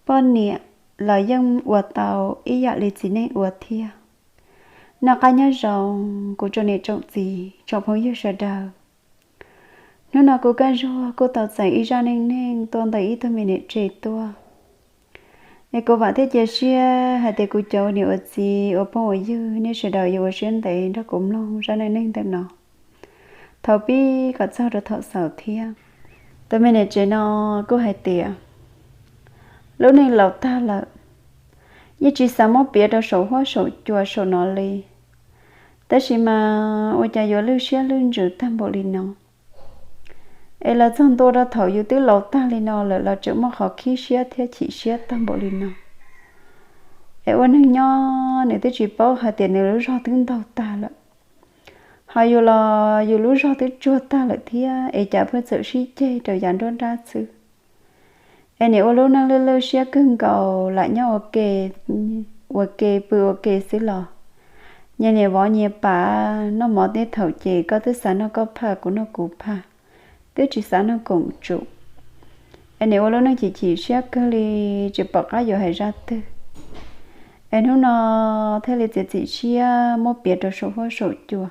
Poj niam los yeej ua tau ib yam li txiv neej ua thiab. Noj qab nyob zoo, kuv tsoom niam tsoom txiv tsoom phooj ywg sawv daws. Hnub no kuv Kab Zuag kuj tau txais ib zaj neej neeg tuaj ntawm ib tug me niam tsev tuaj. Es kuv vam thiab cia siab hais tias kuv cov niam ua txiv ua phooj ua ywg nej sawv daws yuav ua siab ntev nrog kuv mloog zaj neej neeg ntawm no thaum pib kom txog rau thaum xaus thiab. Tus me niam tsev no kuj hais tias, lub neej laus tag lawm, yeej tsis xav muab piav rau saum huab saum cua saum no li. Tab sis mas ua cas yuav lwj siab lwj ntsws tag npaum li no? Es los txog ntua rau thaum yus twb laus tag li no lawm los tseem muaj qhov khib siab thiab chim siab tag npaum li no. Es ua neeg nyob nws twb tsis paub hais tias nws lub zog twb ntaug tag lawm, ho yus los yus lub zog twb tsuag tag lawm thiab es cas pheej txawm sib ceg rau yav nruab nrab xwb. Es nim ua lub neej lwj lwj siab kawg nkaus lam nyob ua ke, ua ke pw ua ke xwb los nyias nyias vov nyias pas noj mov tej thaum ces koj twb xav noj koj phaj kuv noj kuv phaj, twb tsis xav noj koom tsum. Es nim ua lub neej chim chim siab kawg li, tsis pom qab yuav hais zaj twg. Es hnub no thiaj li txiav txim siab muab piav rau saum huab saum cua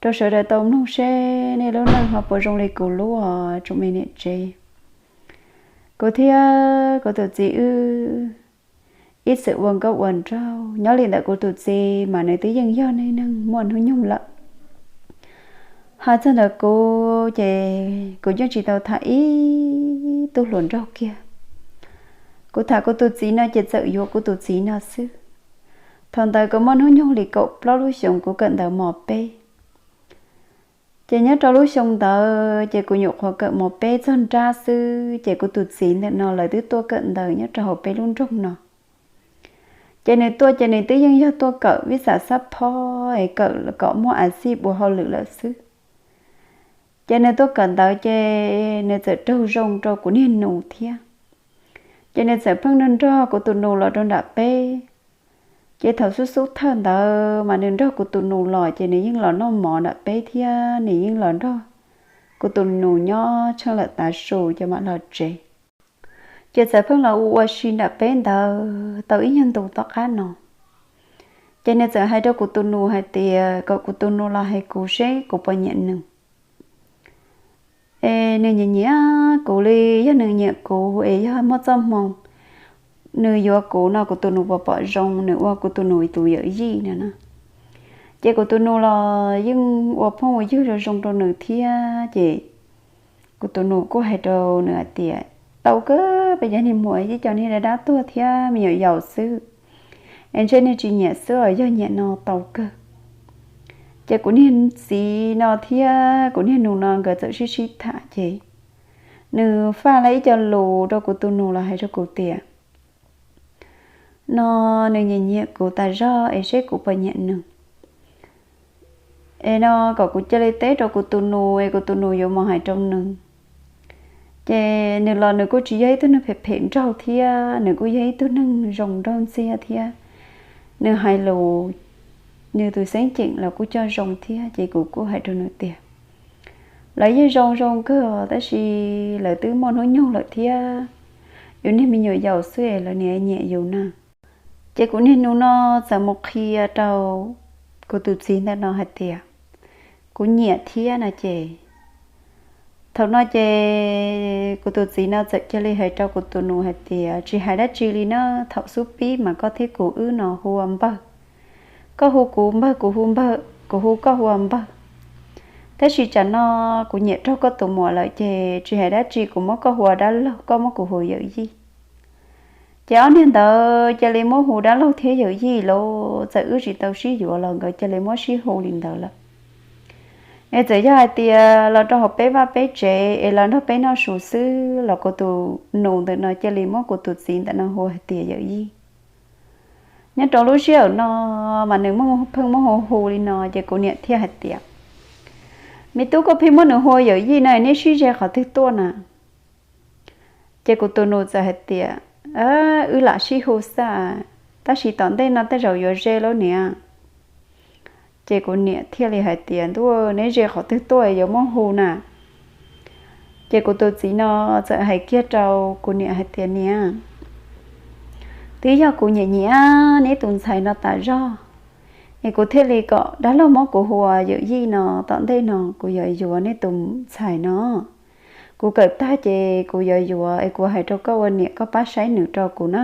rau sawv daws tau mloog seb nej lub neej ho puas zoo li kuv lub os tsoom me niam tsev. Kuv thiab kuv tus txiv wb ib txwm ua nkauj ua nraug, nyob li ntawm kuv tus txiv mas nws twb yeej yog neeg muaj hnub nyoog lawm. Hais txog ntawm kuv ces kuv yeej tsis tau tham ib tug hluas nraug kiag. Kuv tham kuv tus txiv no ces txawm yuav kuv tus txiv no xwb. Thaum ntawd kuv muaj hnub nyoog li kaum plaub lub xyoos, kuv kawm ntawv mos peb. Ces nyob rau lub xyoo ntawd ces kuv nyuam qhuav kawm mos peb txog nrab xwb ces kuv tus txiv ntawm no lawv twb tuaj kawm ntawv nyob rau hauv peb lub nroog no. Ces nws tuaj ces nws twb yeej yog tuaj kawm vib xam xab phob es kawm kom muaj a xij ua hauj lwm lawm xwb. Ces nws tuaj kawm ntawv ces nws txawm raug zoo rau kuv niag nus thiab. Ces nws txawm pheej nrog nrog kuv tus nus los rau nram peb. Ces thaum xub xub thawj ntawd mas nws nrog kuv tus nus los ces nws yeej los noj mov nram peb thiab nws yeej los nrog kuv tus nus nyob tsheej lawm tav su ces mam los tsev. Ces txawm pheej los ua ua si nram peb ntawd tau ib nyuag ntu tom qab no. Ces nws txawm hais rau kuv tus nus hais tias kom kuv tus nus los hais kuv seb kuv puas nyiam nws. Es nws nyiam nyiam kuv li, yog nws nyiam kuv es yog muaj txoj hmoo nws yuav kuv no kuv tus nus puas pom zoo, nws ua kuv tus nus tus yawm yij no na. Ces kuv tus nus los yeej ua phooj ua ywg zoo zoo rau nws thiab ces kuv tus nus kuj hais rau nws hais tias, tau kawg, peb cov niag muam ib co niag dab dab tuag thiab me nyuam yaus xwb, es ntshe niag tsis nyiam xwb os, yog nyiam no tau kawg. Ces kuv niag txiv no thiab kuv niag nus no nkawd txawm sib sib tham ces nws faj la ib co lus rau kuv tus nus los hais rau kuv tias, no nws nyiam nyiam kuv tas zog es seb kuv puas nyiam nws. Es no kom kuv cia li teb rau kuv tus nus es kuv tus nus yuav mus hais rau nws. Ces nws los nws kuj tsis yog ib tug neeg phem phem nraug thiab, nws kuj yog ib tug neeg zoo nraug ntxiag thiab. Nws hais lus, nws tus xeeb ceem los kuj coj zoo thiab, ces kuv kuj hais rau nws tias, lawv yeej zoo zoo kawg os, tab sis lawv twb muaj hnub nyoog lawm thiab, yus niag me nyuam yaus xwb es lawv niaj nyiam yus na. Ces kuv niag nus no txawm mus qhia rau kuv tus txiv ntawm no hais tias, kuv nyiam thiab no ces, thaum no ces kuv tus txiv no txawm cia li hais rau kuv tus nus hais tias, tsis hais dab tsi li na, thaum xub pib mas koj thiab kuv wb no hu ua npawg. Koj hu kuv npawg, kuv hu npawg, kuv hu koj hu ua npawg. Tab sis tsam no kuv nyiam raug koj tus muam lawm ces tsis hais dab tsi kuv muab koj hu ua dab laug, koj muab kuv hu ua yawm yij. Ces ob niag ntawd cia li muab hu dab laug thiab yawm yij los txawm wb tsis tau sib yuav los nkawd cia li muab sib hu li ntawd lawm. Es txawm yog hais tias los rau hauv peb vaj peb tsev es los nrog peb noj su xwb los kuv tus nus ntawm no cia li muab kuv tus txiv ntawm no hu hais tias yawm yij. Nyob rau lub sij hawm no mas nws pheej muab hu hu li no ces kuv niam thiaj hais tias, me tub, koj pheej muab nws hu ua yawm yij no neb sib ze qhov twg tuaj na? Ces kuv tus nus txawm hais tias, wb lam sib hu xwb, tab sis tom ntej no tej zaum yuav ze lauj niam. Ces kuv niam thiaj li hais tias, ntuj, neb ze qhov twg tuaj yuav muab hu na? Ces kuv tus txiv no txawm hais kiag rau kuv niam hais tias, niam, Twb yog kuv nyiam nyiam neb tus ntxhais no tas zog, es kuv thiaj li kom dab laug muab kuv hu ua yawm yij no, tom ntej no kuv yuav yuav neb tus ntxhais no. Kuv kawm tag ces kuv yuav yuav, es kuv hais rau koj ua niam koj pab saib nws rau kuv na.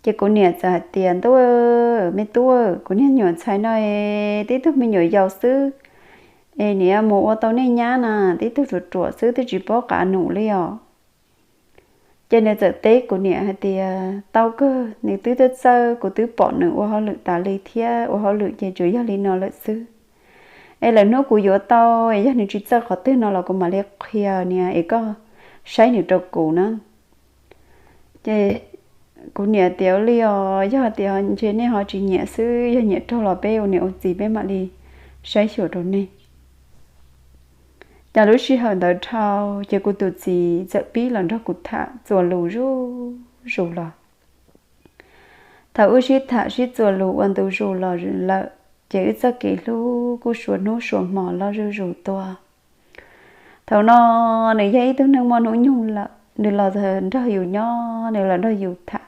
Ces kuv niam txawm hais tias, Ntuj, me tub, kuv niag nyuam ntxhais no es tib tug me nyuam yaus xwb, es niam mus ua tau nej nyab na, tib tug ruam ruam xwb twb tsis paub qab num li os. Ces nws txawm teb kuv niam hais tias, Tau kawg, nws twb txawj txawj, kuv twb pom nws ua hauj lwm tas li thiab, ua hauj lwm ces tsuas yog li no lawm xwb. Es lwm hnub kuv yuav tau, es yog nws tsis txawj qhov twg no los kuv mam li qhia niam, es koj saib nws rau kuv na. Ces kuv niam tias, Ua li os, yog tias ntshe nej ho tsis nyiam xwb, yog nyiam raug los peb ua niam ua txiv peb mam li saib xyuas rau nej. Ces lub sij hawm ntawd dhau, ces kuv tus txiv txawm pib los nrog kuv tham txuas lus zuj zus los. Thaum wb sib tham sib txuas lus ua ntu zus los lawm, ces wb txoj kev hlub kuj suav hnub suav hmo loj zuj zus tuaj. Thaum no nws yog ib tug neeg muaj hnub nyoog lawm, nws los nrog yus nyob, nws los nrog yus tham.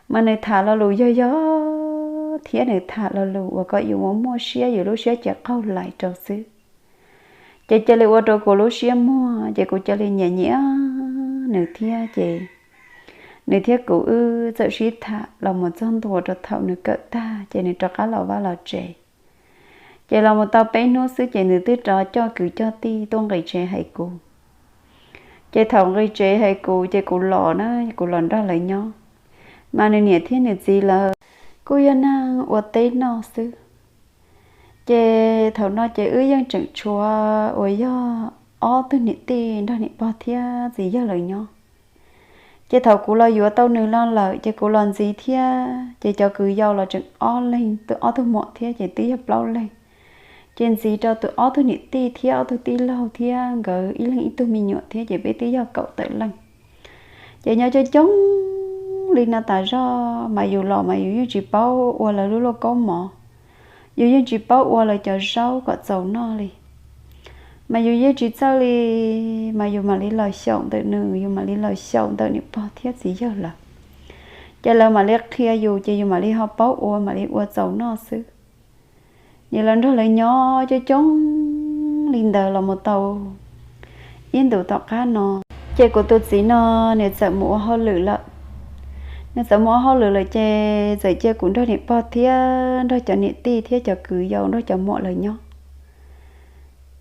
Mas nws tham lo lus yog yog thiab nws tham lo lus uas kom yus muaj muaj siab, yus lub siab cia qaug lais rau xwb. Ces cia li ua rau kuv lub siab muag, ces kuv cia li nyiam nyiam nws thiab. Ces nws thiab kuv wb txawm sib tham los mus txog ntua rau thaum nws kawm tag ces nws rov qab los vaj los tsev. Ces los mus tau peb hnub xwb ces nws twb rov coj kwv coj tij tuaj nqis tsev hais kuv. Ces thaum nqis tsev hais kuv ces kuv los na, kuv los nrog lawv nyob. Mas nws niam thiab nws txiv lawv kuj yog neeg ua teb noj xwb. Ces thaum no ces wb yeej tseem tshuav uas yog ob tug niam tij nrog niam pog thiab txiv yawg lawv nyob. Ces thaum kuv los yuav tau nws no lawm ces kuv los ntxiv thiab, ces cov kwv yau los tseem ob leeg, tus ob tug muam thiab ces twb yog plaub leeg. Ces ntxiv rau tus ob tug niam tij thiab ob tug tij laug thiab nkawd ib leeg ib tug me nyuam thiab ces peb twb yog kaum tawm leej. Ces nyob coob coob li no tas zog mas yus los mas yus yeej tsis paub ua lawv lub lauj kaub mov, yus yeej tsis paub ua lawv cov zaub kom txaus noj li. Mas yus yeej tsis txawj li, mas yus mam li los xyaum ntawm nws, yus mam li los xyaum ntawm niam pog thiab txiv yawg lawm. Ces lawv mam li qhia yus ces yus mam li ho paub ua, mam li ua txaus noj xwb. Ces los nrog lawv nyob coob coob li ntawd los mus tau ib ntus tom qab no, ces kuv tus txiv no nws txawm mus ua hauj lwm lawm. Nws txawm mus ua hauj lwm lawm ces txawm cia kuv nrog niam pog thiab nrog cov niam tij thiab cov kwv yau nrog cov muam lawv nyob.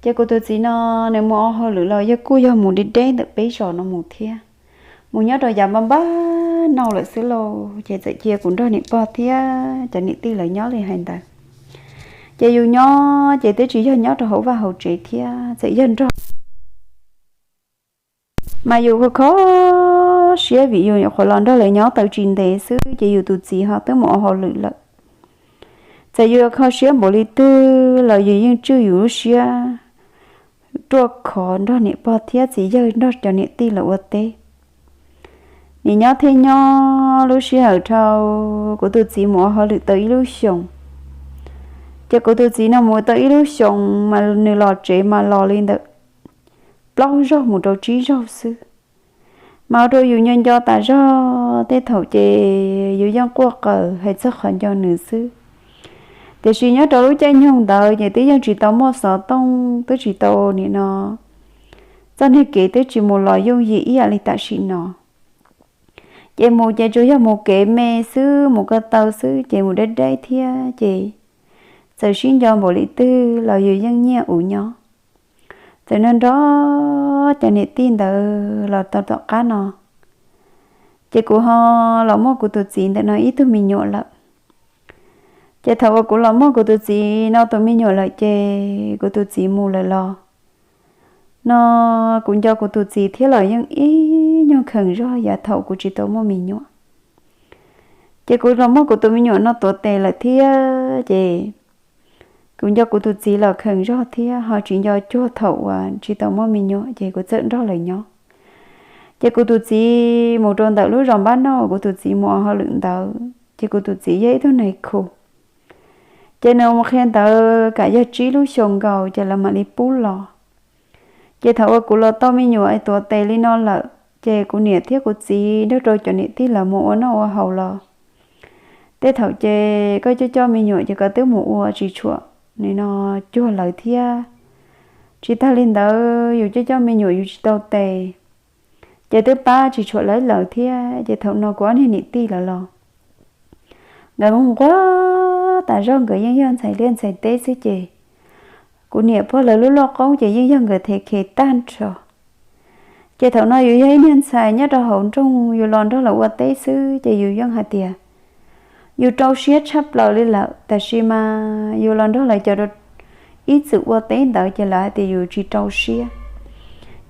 Ces kuv tus txiv no nws mus ua hauj lwm los yog kuj yog mus deb deb ntawm peb zos no mus thiab, mus nyob rau yav npab npab no lawm xwb lauj. Ces txawm cia kuv nrog niam pog thiab cov niam tij lawv nyob li hais ntawd. Ces yus nyob ces twb tsis yog nyob rau hauv vaj hauv tsev thiab, txawm yog nrog mas yus kho kho siab vim yus nyuam qhuav los nrog lawv nyob tau tsis ntev xwb ces yus tus txiv ho twb mus ua hauj lwm lawm. Txawm yus kho siab npaum li twg los yus yeej tswj yus lub siab ruaj khov nrog niam pog thiab txiv yawg nrog cov niam tij lawv ua teb. Nim nyob thiab nyob, lub sij hawm dhau, kuv tus txiv mus ua hauj lwm tau ib lub xyoos. Ces kuv tus txiv no mus tau ib lub xyoos mas nws los tsev mas los li ntawm plaub zaug mus rau tsib zaug xwb. Mas ua rau yus nco nco tas zog, tej thaum ces yus yeej quaj qawm hais txog qhov nco nws xwb. Tiam sis nyob rau lub caij nyoog ntawd ces twb yeej tsis tau muaj xov tooj, twb tsis tau nim no, txoj niag kev twb tsis mus los yooj yim ib yam li tam sim no. Ces mus ces tsuas yog mus kev me xwb, mus ko taw xwb ces mus deb deb thiab ces txawm sib nco npaum li twg los yus yeej nyiaj ua nyob. Txawm nrog nrog cov niam tij ntawd los tau tom qab no, ces kuv ho los muaj kuv tus txiv ntawm no ib tug me nyuam lawm. Ces thaum uas kuv los muaj kuv tus txiv no tus me nyuam lawm ces kuv tus txiv mus lawm los no, kuv nco kuv tus txiv thiab los yeej ib nyuag kheev zog yav thaum kuv tsis tau muaj me nyuam. Ces kuv los muaj kuv tus me nyuam no tuav tes lawm thiab ces kuv nco kuv tus txiv los kheev zog thiab ho tsis nco cuag thaum uas tsis tau muaj me nyuam ces kuv txawm nrog lawv nyob. Ces kuv tus txiv mus rau ntawm lub zos npab noj, kuv tus txiv mus ua hauj lwm ntawd ces kuv tus txiv yog ib tug nais khu. Ces nws mus qhia ntawv kam yog tsib lub xyoo nkaus ces lawv mam li pub los. Ces thaum uas kuv los tau me nyuam es tuav tes li no lawm, Ces kuv niam thiab kuv txiv nrog rau cov niam tij lawv mus ua noj ua haus los, tej thaum ces koj coj coj me nyuam ces koj twb mus ua tsis tshuam nim no cuag lawv thiab. Tsis tag li ntawd yus coj coj me nyuam yus tsis tau tes, ces twb pab tsis tshuam lawv lawm thiab. Ces thaum no kuv ob niag niam tij lawv los, nkawd nquag tas zog, nkawd yeej yog ntxhais liaj ntxhais teb xwb ces kuv niam pog lawv lub lauj qoob ces yeej yog nkawd them khes tag nrho. Ces thaum no yus yog ib niag ntxhais nyob rau hauv nroog, yus los nrog lawv ua teb xwb ces yus yeej hais tias yus rau siab tshaj plaws li lawm, tab sis mas yus los nrog lawv cov ib txwm ua teb ntawd ces lawv hais tias yus tsis rau siab.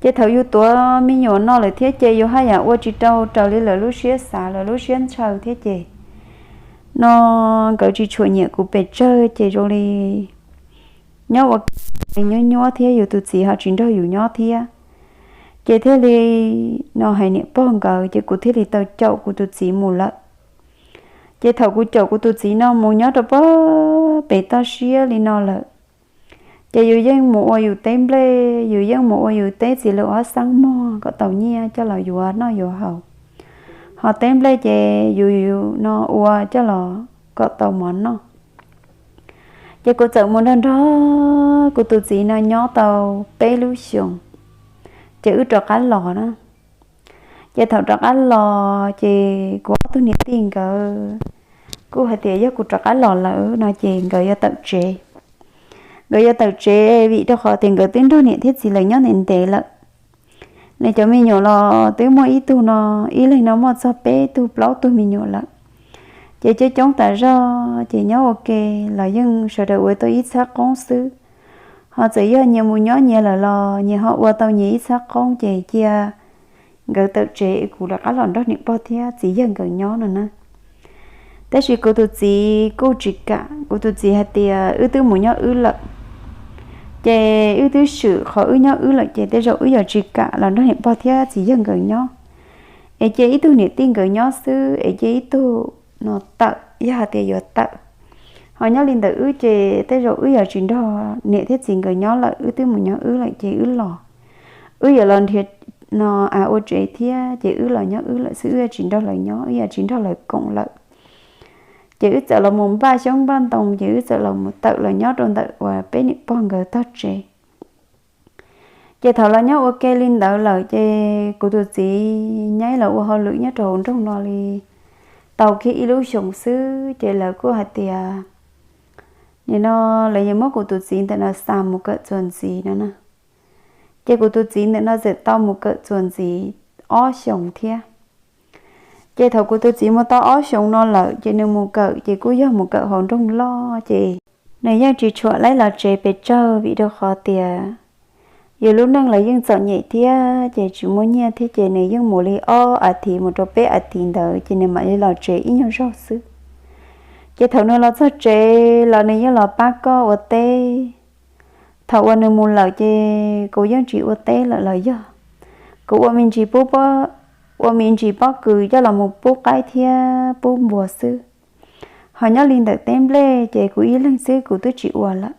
Ces thaum yus tuav me nyuam no lawm thiab ces yus haj yam ua tsis rau raws li lawv lub siab xav lawv lub siab ntshaw thiab ces no nkawd tsis tshuam nyiam kuv pes tsawg ces zoo li nyob ua ke nyuab nyuab thiab yus tus txiv ho tsis nrog yus nyob thiab. Ces thiaj li no hais niam pog nkawd ces kuv thiaj li tau caum kuv tus txiv mus lawm. Ces thaum kuv caum kuv tus txiv no mus nyob rau pog pem toj siab li no lawm, ces yus yeej mus ua yus teb nplej, yus yeej mus ua yus teb txiv lws ob xab mog kom tau nyiaj coj los yuav noj yuav haus. Ho teb nplej ces yus yus no ua coj los kom tau mov noj. Ces kuv txawm mus nrog nrog kuv tus txiv no nyob tau peb lub xyoos, ces wb rov qab los na. Ces thaum rov qab los ces kuv ob tug niam tij nkawd kuj hais tias yog kuv rov qab los lawm no ces nkawd yuav tawm tsev. Nkawd yuav tawm tsev vim rau qhov tias nkawd twb nrog niam thiab txiv lawv nyob ntev ntev lawm. Nws cov me nyuam los twb muaj ib tug no, ib leeg no muaj txog peb tug plaub tug me nyuam lawm. Ces coob coob tas zog ces nyob ua ke los yeej sawv daws ua tau ib txhab qoob xwb. Ho txawm yog nyias mus nyob nyias lawm los nyias ho ua tau nyias ib txhab qoob ces cia nkawd tawm tsev es kuv rov qab los nrog niam pog thiab txiv yawg nkawd nyob no na. Tab sis kuv tus txiv kuj tsis kam, kuv tus txiv hais tias wb twb mus nyob wb lawm, ces wb twb swm qhov wb nyob wb lawm ces tej zaum wb yuav tsis kam los nrog niam pog thiab txiv yawg nkawd nyob. Es cia ib tug niam tij nkawd nyob xwb es cia ib tug no tawm yog hais tias yuav tawm. Ho nyob li ntawd wb ces tej zaum wb yuav tsis nrog niam thiab txiv nkawd nyob lawm, wb twb mus nyob wb lawm ces wb los, wb yuav los nrhiav no av ua tsev thiab ces wb los nyob wb lawm xwb, wb yuav tsis nrog lawv nyob, wb yuav tsis nrog lawv koom lawm. Ces wb txawm los mus npaj xyoob npaj ntoo ces wb txawm los mus tawm los nyob rau ntawm uas peb niam pog nkawd tog tsev. Ces thaum los nyob ua ke li ntawd lawm ces kuv tus txiv nyaib los ua hauj lwm nyob rau hauv nroog no li tau kiag ib lub xyoos xwb ces lawv kuj hais tias nim no lawv yuav muab kuv tus txiv ntawm no xa mus kawm txuas ntxiv no na. Ces kuv tus txiv ntawm no txawm tau mus kawm txuas ntxiv ob xyoos thiab. Ces thaum kuv tus txiv mus tau ob xyoos no lawm ces nws mus kawm ces kuj yog mus kawm hauv nroog loj ces nws yeej tsis tshuam laib los tsev pes tsawg vim rau qhov tias yus lub neej los yeej txom nyem thiab ces tsis muaj nyiaj thiab ces nws yeej mus li ob as thiv mus rau peb as thiv ntawd ces nws mam li los tsev ib nyuag zaug xwb. Ces thaum nws los txog tsev los nws yeej los pab koj ua teb. Thaum uas nws mus lawm ces kuv yeej tsis ua teb lawm los yog kuv ua me ntsis pub, ua me ntsis pob kws coj los mus pub qaib thiab pub npua xwb. Ho nyob li ntawm teb nplej ces kuv ib leeg xwb kuv twb tsis ua lawm.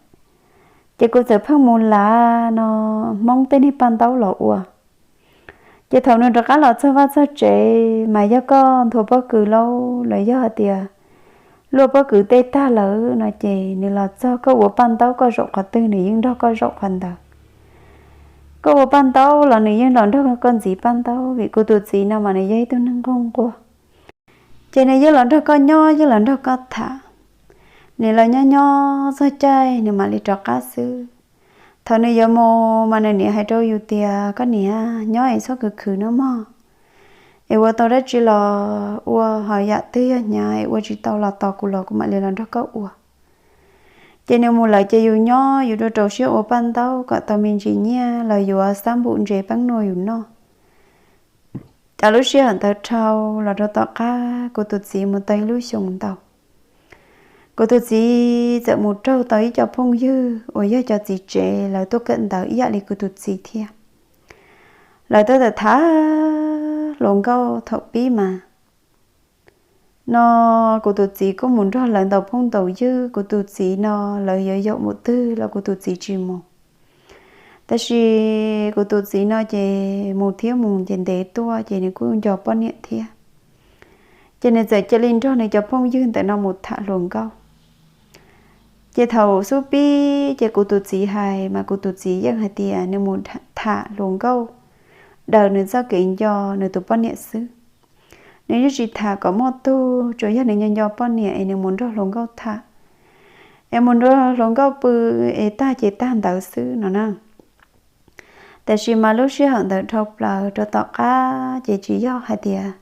Ces kuv txawm pheej mus lav no Hmoob tej niag paj ntaub los ua. Ces thaum nws rov qab los txog vaj txog tsev mas yog koj nthua pob kws lauj los yog hais tias luaj pob kws tej tag lawm no ces nws los txog koj ua paj ntaub koj zaum qhov twg nws yeej nrog koj zaum qhov ntawd. Koj ua paj ntaub los nws yeej los nrog koj ntxiv paj ntaub vim kuv tus txiv no mas nws yog ib tug neeg nquag nquag. Ces nws yeej los nrog koj nyob yeej los nrog koj tham. Nws los nyob nyob txog caij nws mam li rov qab xwb. Thaum nws yuav mus mas nws niam hais rau yus tias koj niam nyob es txhob khwv khwv nawb mog, es ua tau dab tsi los ua, ho yam twg yog hnyav es ua tsis tau los tos kuv los kuv mam li los nrog koj ua. Ces nws mus lawm ces yus nyob yus rau rau siab ua paj ntaub kom tau me ntsis nyiaj los yuav xab npum ntses peeb nua yus noj. Cas lub sij hawm ntawd dhau los rau tom qab kuv tus txiv mus tau ib lub xyoos ntau, kuv tus txiv txawm mus raug tau ib co phooj ywg uas yog cov txiv tsev lawv tuaj kawm ntawv ib yam li kuv tus txiv thiab. Lawv tuaj tham tham hluas nkauj thaum pib mas no kuv tus txiv kuj mus nrog lawv ntaus phooj ntaus ywg, kuv tus txiv no lawv yuav yaum mus twg los kuv tus txiv tsis mus. Tab sis kuv tus txiv no ces mus thiab mus ces ntev tuaj ces nws kuj nco poj niam thiab. Ces nws txawm cia li nrog nws cov phooj ywg ntawm no mus tham hluas nkauj. Ces thaum xub pib ces kuv tus txiv hais mas kuv tus txiv yeej hais tias nws mus tham hluas nkauj daws nws txoj kev nco nws tus poj niam xwb. Nws yeej tsis tham kom muaj tug, tsuas yog nws nco nco poj niam es nws mus nrog hluas nkauj tham, es mus nrog hluas nkauj pw es tag ces tag ntawd xwb no na. Tab sis mas lub sij hawm ntawd dhau plaws rau tom qab ces tsis yog hais tias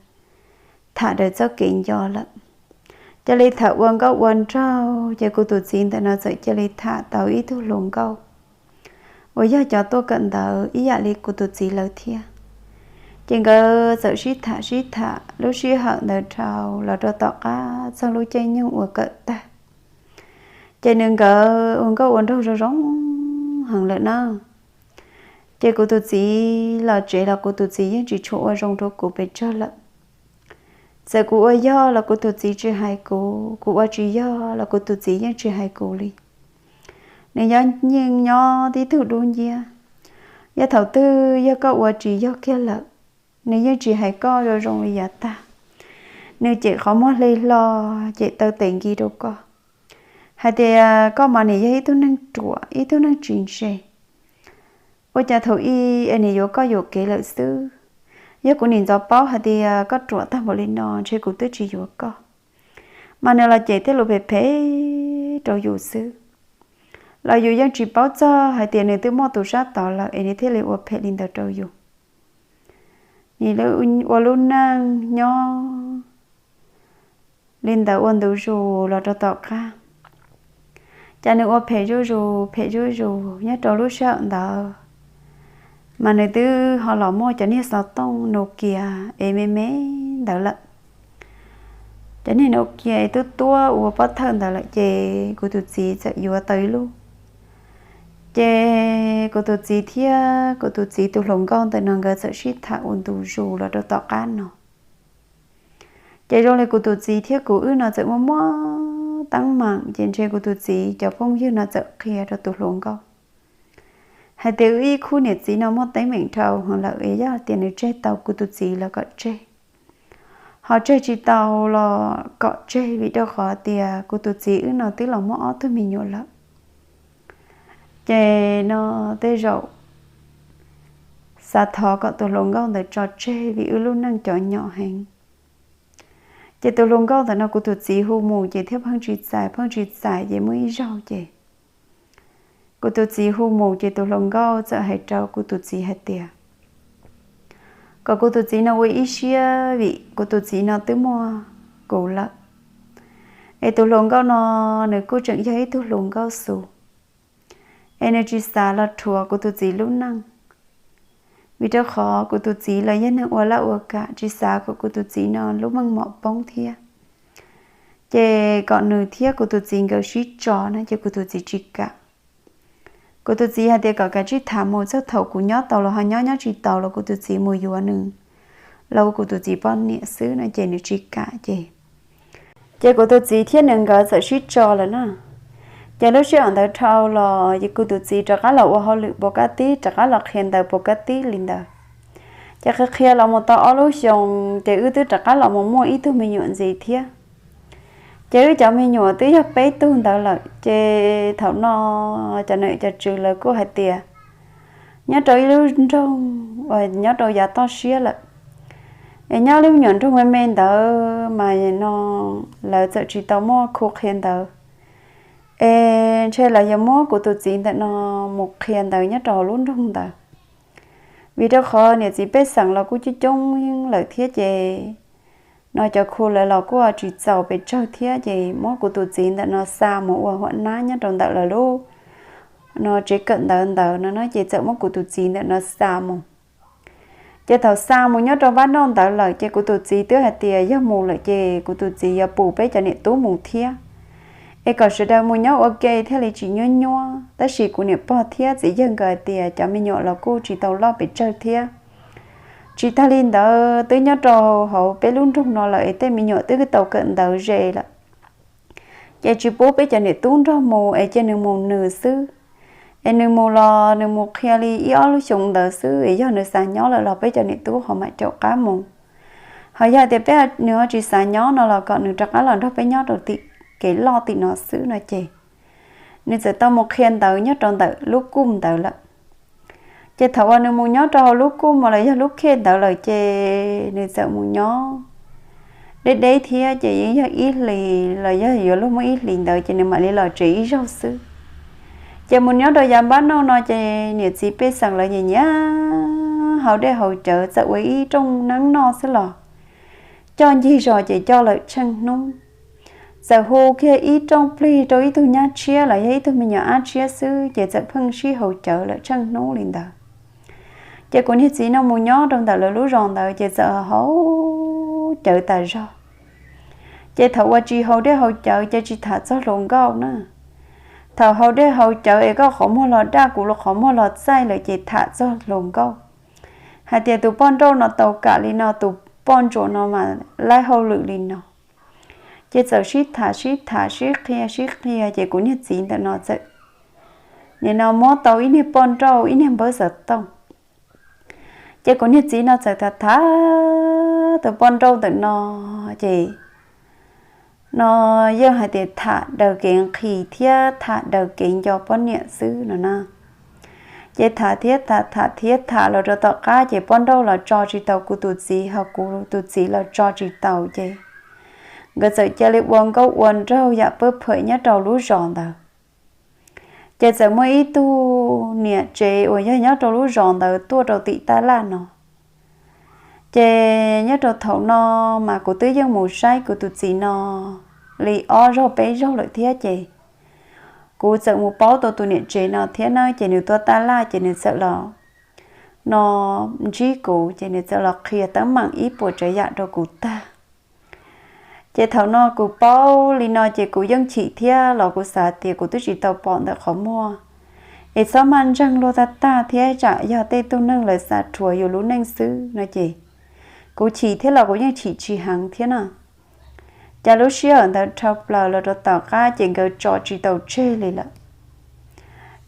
tham daws txoj kev nco lawm. Cia li thaum ua nkauj ua nraug ces kuv tus txiv ntawm no txawm cia li tham tau ib tug hluas nkauj uas yog cov tuaj kawm ntawv ib yam li kuv tus txiv lawv thiab. Ces nkawd txawm sib tham sib tham lub sij hawm ntawd dhau los rau tom qab txog lub caij nyoog uas kawm tag, ces nws nkawd ua nkauj ua nraug zoo zoo heev lawm na. Ces kuv tus txiv los tsev los kuv tus txiv yeej tsis tshua ua zoo rau kuv pes tsawg lawm. Txawm kuv ua yog los kuv tus txiv tsis hais kuv, kuv ua tsis yog los kuv tus txiv yeej tsis hais kuv li. Nws nyob yeej nyob tib tug dub nciab. Yog thaum twg yog koj ua tsis yog kiag lawm, nws yeej tsis hais koj zoo zoo li yav tag. Nws cem qhov muag hle hlo, cem taw tes nkis rau koj, hais tias koj mas nim yog ib tug neeg ruam, ib tug neeg tsis ntse. Ua cas thaum ub es nim yuav koj yuam kev lawm xwb. Yog kuv nim ntxov paub hais tias koj ruam tag npaum li no ntshe kuv twb tsis yuav koj. Mas nws los cem tej lus phem phem rau yus xwb, los yus yeej tsis paub txog hais tias nws twb muaj tus sab tod lawm es nws thiaj li ua phem li ntawd rau yus. Nws ua lub neej nyob li ntawd ua ntu zus los rau tom qab, cas nws ua phem zuj zus phem zuj zus nyob rau lub sij hawm ntawd. Mas nws twb ho los muaj cov niag xov tooj Nokia es me me ntawd lawm. Cov niag Nokia es twb tuab ua pob thawj ntawd lawm ces kuv tus txiv txawm yuav tau ib lub. Ces kuv tus txiv thiab kuv tus txiv tus hluas nkauj ntawm no nkawd txawm sib tham ua ntu zus los rau tom qab no. Ces zoo li kuv tus txiv thiab kuv wb no txawm muaj muaj teeb meem ces ntshe kuv tus txiv cov phooj ywg no txawm qhia rau tus hluas nkauj hais tias wb ib khub niam txiv no muaj teeb meem dhau heev lawm es yog tias nws tseg tau kuv tus txiv los kom tseg, ho tseg tsis tau los kom tseg vim rau qhov tias kuv tus txiv wb no twb los muaj ob tug me nyuam lawm. Ces no tej zaum xav thov kom tus hluas nkauj ntawd tso tseg vim wb lub neej cov nyom heev. Ces tus hluas nkauj ntawm no kuv tus txiv hu mus ces thiaj pheej tsis txais, pheej tsis txais ces muaj ib zaug ces kuv tus txiv hu mus ces tus hluas nkauj txawm hais rau kuv tus txiv hais tias kom kuv tus txiv no ua ib siab vim kuv tus txiv no twb muaj kuv lawm. Es tus hluas nkauj no nws kuj tseem yog ib tug hluas nkauj xus, es nws tsis xav los rhuav kuv tus txiv lub neej, vim rau qhov kuv tus txiv los yog neeg ua laj ua kam tsis xav kom kuv tus txiv no lub meej mom poob thiab. Ces kom nws thiab kuv tus txiv nkawd sib tso no ces kuv tus txiv tsis kam. Kuv tus txiv hais tias kom kav tsij tham mus txog thaum kuv nyob tau los ho nyob, nyob tsis tau los kuv tus txiv mus yuav nws los ua kuv tus txiv poj niam xwb no ces nws tsis kam ces ces kuv tus txiv thiab nws nkawd txawm sib tso lawm na. Ces lub sij hawm ntawd dhau los ces kuv tus txiv rov qab los ua hauj lwm puas kab tib, rov qab los qhia ntawv puas kab tib li ntawd. Ces qhia qhia los mus tau ob lub xyoos ces wb twb rov qab los mus muaj ib tug me nyuam ntxiv thiab. Ces wb cov me nyuam twb yog peb tug ntawd lawm ces thaum no cov nom cov tswv lawv kuj hais tias nyob rau ib lub nroog uas nyob rau yav toj siab lawm, es nyob lub nyuam nroog me me ntawd mas no lawv txawm tsis tau muaj khu qhia ntawv, es ntshe lawv yuav muab kuv tus txiv ntawm no mus qhia ntawv nyob rau hauv lub nroog ntawd. Vim rau qhov niam txiv pej xeem los kuj coob coob lawm thiab ces no cov khu lawv los kuj tsis txaus pes tsawg thiab ces muab kuv tus txiv ntawm no xa mus ua huam nab nyob rau ntawm lawv lub no tsev kawm ntawv ntawd no no ces txawm muab kuv tus txiv ntawm no xa mus. Ces thaum xa mus nyob rau vaj noj ntawd lawm ces kuv tus txiv twb hais tias yog mus lawm ces kuv tus txiv yuav pus peb cov niam tub mus thiab, es kom sawv daws mus nyob ua ke thiaj li tsis nyuab nyuab. Tab sis kuv niam pog thiab txiv yawg nkawd hais tias cov me nyuam los kuj tsis tau loj pes tsawg thiab. Tsis tag li ntawd twb nyob rau hauv peb lub nroog no lawm es tej me nyuam twb tau kawm ntawv ze lawm. Ces tsis pub peb cov niam tub nrog mus es cia nws mus nws xwb. Es nws mus los nws mus qhia li ib ob lub xyoo ntawd xwb es yog nws xav nyob lawm los peb cov niam tub ho mam caum qab mus. Ho yog tias peb nws ho tsis xav nyob no los kom nws rov qab los nrog peb nyob rau tim kev loj tim no xwb no ces nws txawm tau mus qhia ntawv nyob rau ntawm lub kuj ntawd lawm. Ces thaum uas nws mus nyob rau hauv lub kuj mas los yog lub khej ntawd lawm ces nws txawm mus nyob deb deb thiab ces yeej yog ib hlis los yog yuav luag muaj ib hlis ntawd ces nws mam li los tsev ib zaug xwb. Ces mus nyob rau yav npab noj no ces niam txiv pej xeem lawv nyiam nyiam haus dej haus cawv, txawm ua ib rooj neeb noj xwb los coj ncig zos ces coj lawm tsheej hnub. Txawm hu kiag ib rooj plig rau ib tug nyab tshiab los yog ib tug me nyuam ab tshiab xwb ces txawm pheej sib haus cawv lawm tsheej hnub li ntawd. Ces kuv niag txiv no mus nyob rau ntawm lawv lub zos ntawd ces txawm haus cawv tas zog. Ces thaum uas tsis haus dej haus cawv ces tsis tham txog hluas nkauj na. Thaum haus dej haus cawv es koj qhov muag los daj kuv qhov muag los txaij lawm ces tham txog hluas nkauj, hais tias tus poj nrauj no tau kam li no, tus poj ntsuam no mas laib hauj lwm li no. Ces txawm sib tham sib tham sib qhia sib qhia ces kuv niag txiv ntawm no txawm nim no muab tau ib niag poj nrauj ib niag npawb xov tooj. Ces kuv niag txiv no txawm tham tham tus poj nrauj ntawm no, ces no yeej hais tias tham daws kev nqhis thiab tham daws kev nco poj niam xwb no na. Ces tham thiab tham, tham thiab tham los rau tom qab ces poj nrauj los tso tsis tau kuv tus txiv, ho kuv tus txiv los tso tsis tau ces nkawd txawm cia li ua nkauj ua nraug yam pawb phawm nyob rau lub zos ntawd. Ces txawm muaj ib tug niam tsev uas yog nyob rau lub zos ntawd tuaj rau tim taj laj no. Ces nyob rau thaum no mas kuv twb yeej mus saib kuv tus txiv no li ob zaug peb zaug lawm thiab ces kuv txawm mus paub tau tus niam tsev no thiab na, ces nws tuaj taj laj ces nws txawm los no ntsib kuv ces nws txawm los qhia teeb meem ib puas tsav yam rau kuv tag. Ces thaum no kuv paub li no ces kuv yeej chim thiab los kuv xav tias kuv twb tsis tau pom ntawm qhov muag, es txhob maj ntseeg luag tag tag thiab tsam yog tej tug neeg lawv xa rhuav yus lub neej xwb no ces kuv chim thiab los kuv yeej chim tsis heev thiab na. Ces lub sij hawm ntawd dhau plaws los rau tom qab ces nkawd tso tsis tau tseg li lawm.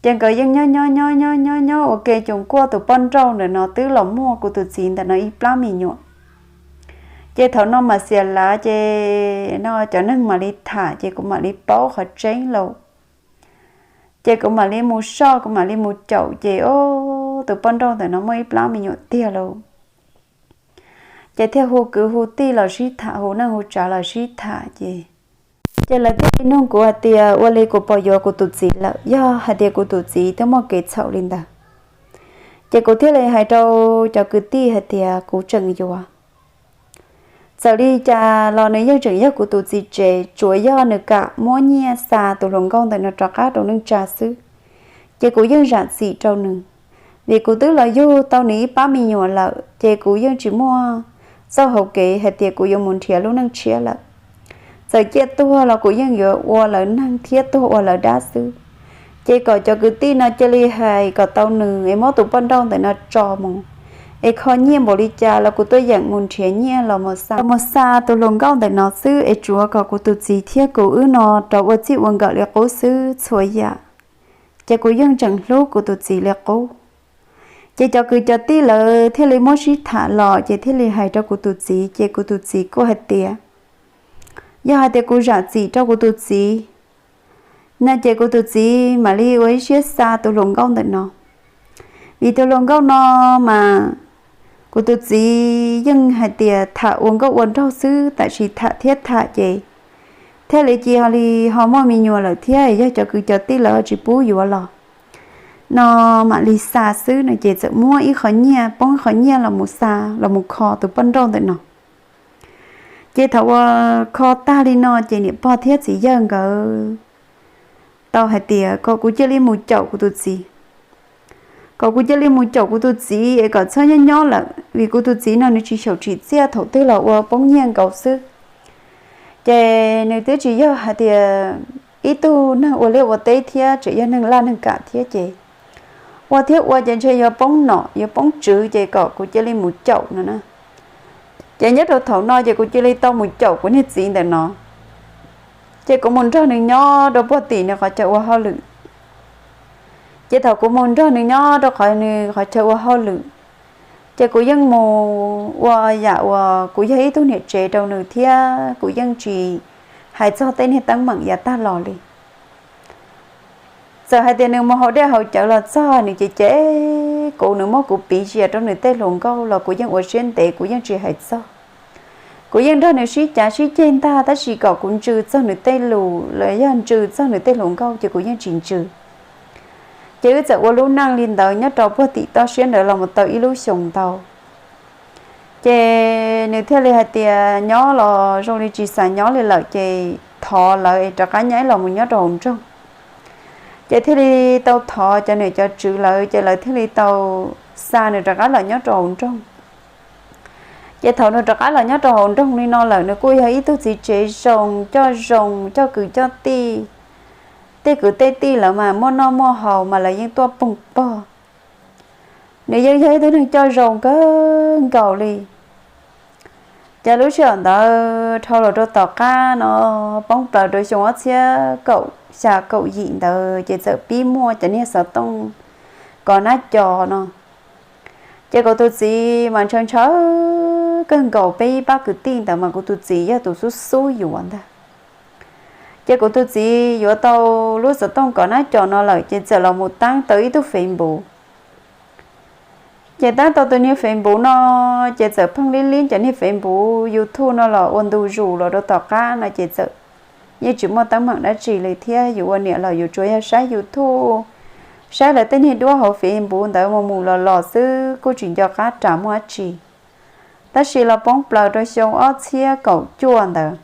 Ces nkawd yeej nyob nyob nyob nyob nyob nyob ua ke, ces kuj tus poj nrauj ntawm no twb los muaj kuv tus txiv ntawm no ib plab me nyuam. Ces thaum no mam xiam lav ces no cov neeg mam li tham ces kuv mam li paub qhov tseeb lawm. Ces kuv mam li mus soj, kuv mam li mus caum ces o, tus poj nrauj ntawm no muaj ib plab me nyuam tiag lawm. Ces thiaj hu kwv hu tij los sib tham, hu neej hu tsav los sib tham ces, ces lawv thiaj li nug kuv hais tias ua li kuv puas yuav kuv tus txiv lawm, yog hais tias kuv tus txiv twb muaj kev txhaum li ntawd. Ces kuv thiaj li hais rau cov kwv tij hais tias kuv tseem yuav. Txawm li cas los nws yeej tseem yog kuv tus txiv tsev, tsuas yog nws kam muab nyiaj xa tus hluas nkauj ntawm no rov qab rau neej tsa xwb. Ces kuv yeej zam txim rau nws, vim kuv twb los yug tau nws ib pab me nyuam lawm ces kuv yeej tsis muaj txoj hauv kev hais tias kuv yuav mus nrhiav lub neej tshiab lawm. Txawm ciaj tuag los kuv yeej yuav ua lawv neeg thiab tuag ua lawv dab xwb. Ces kom cov kwv tij no cia li hais kom tau nws es muab tus poj nrauj ntawm no tso mus, es kho nyiaj npaum li cas los kuv tuaj yeem mus nrhiav nyiaj los mus xa tus hluas nkauj ntawm no xwb, es tsuav kom kuv tus txiv thiab kuv wb no rov ua txij ua nkawm li qub xwb txhua yam. Ces kuv yeej tseem hlub kuv tus txiv li qub. Ces cov kwv cov tij lawv thiaj li muab sib tham los ces thiaj li hais rau kuv tus txiv, ces kuv tus txiv kuj hais tias yog hais tias kuv zam txim rau kuv tus txiv no ces kuv tus txiv mam li ua ib siab xa tus hluas nkauj ntawm no. Vim tus hluas nkauj no mas kuv tus txiv yeej hais tias tham ua nkauj ua nraug xwb, tam sim tham thiab tham ces thiaj li cia li ho muaj me nyuam lawm thiab, yog cov kwv cov tij lawv tsis pub yuav los no mam li xa xwb no ces txawm muab ib qho nyiaj, poob ib qho nyiaj los mus xa, los mus kho tus poj nrauj ntawm no. Ces thaum uas kho tag li no ces niam pog thiab txiv yawg nkawd tau hais tias kom kuv cia li mus caum kuv tus txiv, kom kuv cia li mus caum kuv tus txiv es kom txhob nyob nyob lawm, vim kuv tus txiv no nws tsis xyaum tsim txiaj, thaum twg los ua poob nyiaj nkaus xwb. Ces nws twb tsis yog hais tias ib tug neeg ua liaj ua teb thiab, tseem yog neeg laj neeg kam thiab ces ua thiab ua ces ntshe yuav poob nom yuav poob tswv, ces kom kuv cia li mus caum no na. Ces nyob rau thaum no ces kuv cia li tau mus caum kuv niag txiv ntawm no. Ces kuv mus nrog nws nyob rau puag tim nws qhov chaw ua hauj lwm. Ces thaum kuv mus nrog nws nyob rau qhov nws qhov chaw ua hauj lwm, ces kuv yeej mus ua yam uas kuv yog ib tug niam tsev rau nws thiab kuv yeej tsis hais txog tej niag teeb meem yav tag los li. Txawm hais tias nws mus haus dej haus cawv los txog nws ces cem kuv, nws muab kuv piv zias rau nws tej hluas nkauj los kuv yeej ua siab ntev, kuv yeej tsis hais txog. Kuv yeej nrog nws sib cav sib ceg ntag, tab sis kom kuv ntsws txog nws tej lus los yog ntsws txog nws tej hluas nkauj ces kuv yeej tsis ntsws. Ces wb txawm ua lub neej li ntawd nyob rau puag tim toj siab ntawd los mus tau ib lub xyoos ntau. Ces nws thiaj li hais tias nyob los zoo li tsis xav nyob li lawm ces thov lawv es rov qab nyab los mus nyob rau hauv nroog. Ces thiaj li tau thov cov niam cov tswv lawv, ces lawv thiaj li tau xa nws rov qab los nyob rau hauv nroog. Ces thaum nws rov qab los nyob rau hauv nroog li no lawm, nws kuj yog ib tug txiv tsev zoo, coj zoo, coj kwv coj tij. Tej kwv tej tij lawv mas muaj noj muaj haus mas lawv yeej tuaj poog pog. Nws yeej yog ib tug neeg coj zoo kawg nkaus li. Ces lub sij hawm ntawd dhau los rau tom qab no, poob plaws rau xyoo ob txhiab kaum xya kaum yim ntawd ces txawm pib muaj cov niag xov tooj kov nab co no. Ces kuv tus txiv mas ntshaw ntshaw kawg nkaus, peb ib pab kwv tij ntawd mas kuv tus txiv yog tus xub xub yuav ntag. Ces kuv tus txiv yuav tau lub xov tooj kov nab co no lawm ces txawm los mus tab tau ib tug Facebook. Ces tab tau tus niag Facebook no, ces txawm pheej lib lib cov niag Facebook, YouTube no los ua ntu zus los rau tom qab no ces txawm yeej tsis muaj teeb meem dab tsi li thiab, yus ua niam los yus tsuas yog saib YouTube, saib lawv tej niag duab hauv Facebook ntawd mus mus los los xwb, kuj tsis nco qab ras muaj dab tsi. Tab sis los poob plaws rau xyoo ob txhiab kaum cuaj ntawd.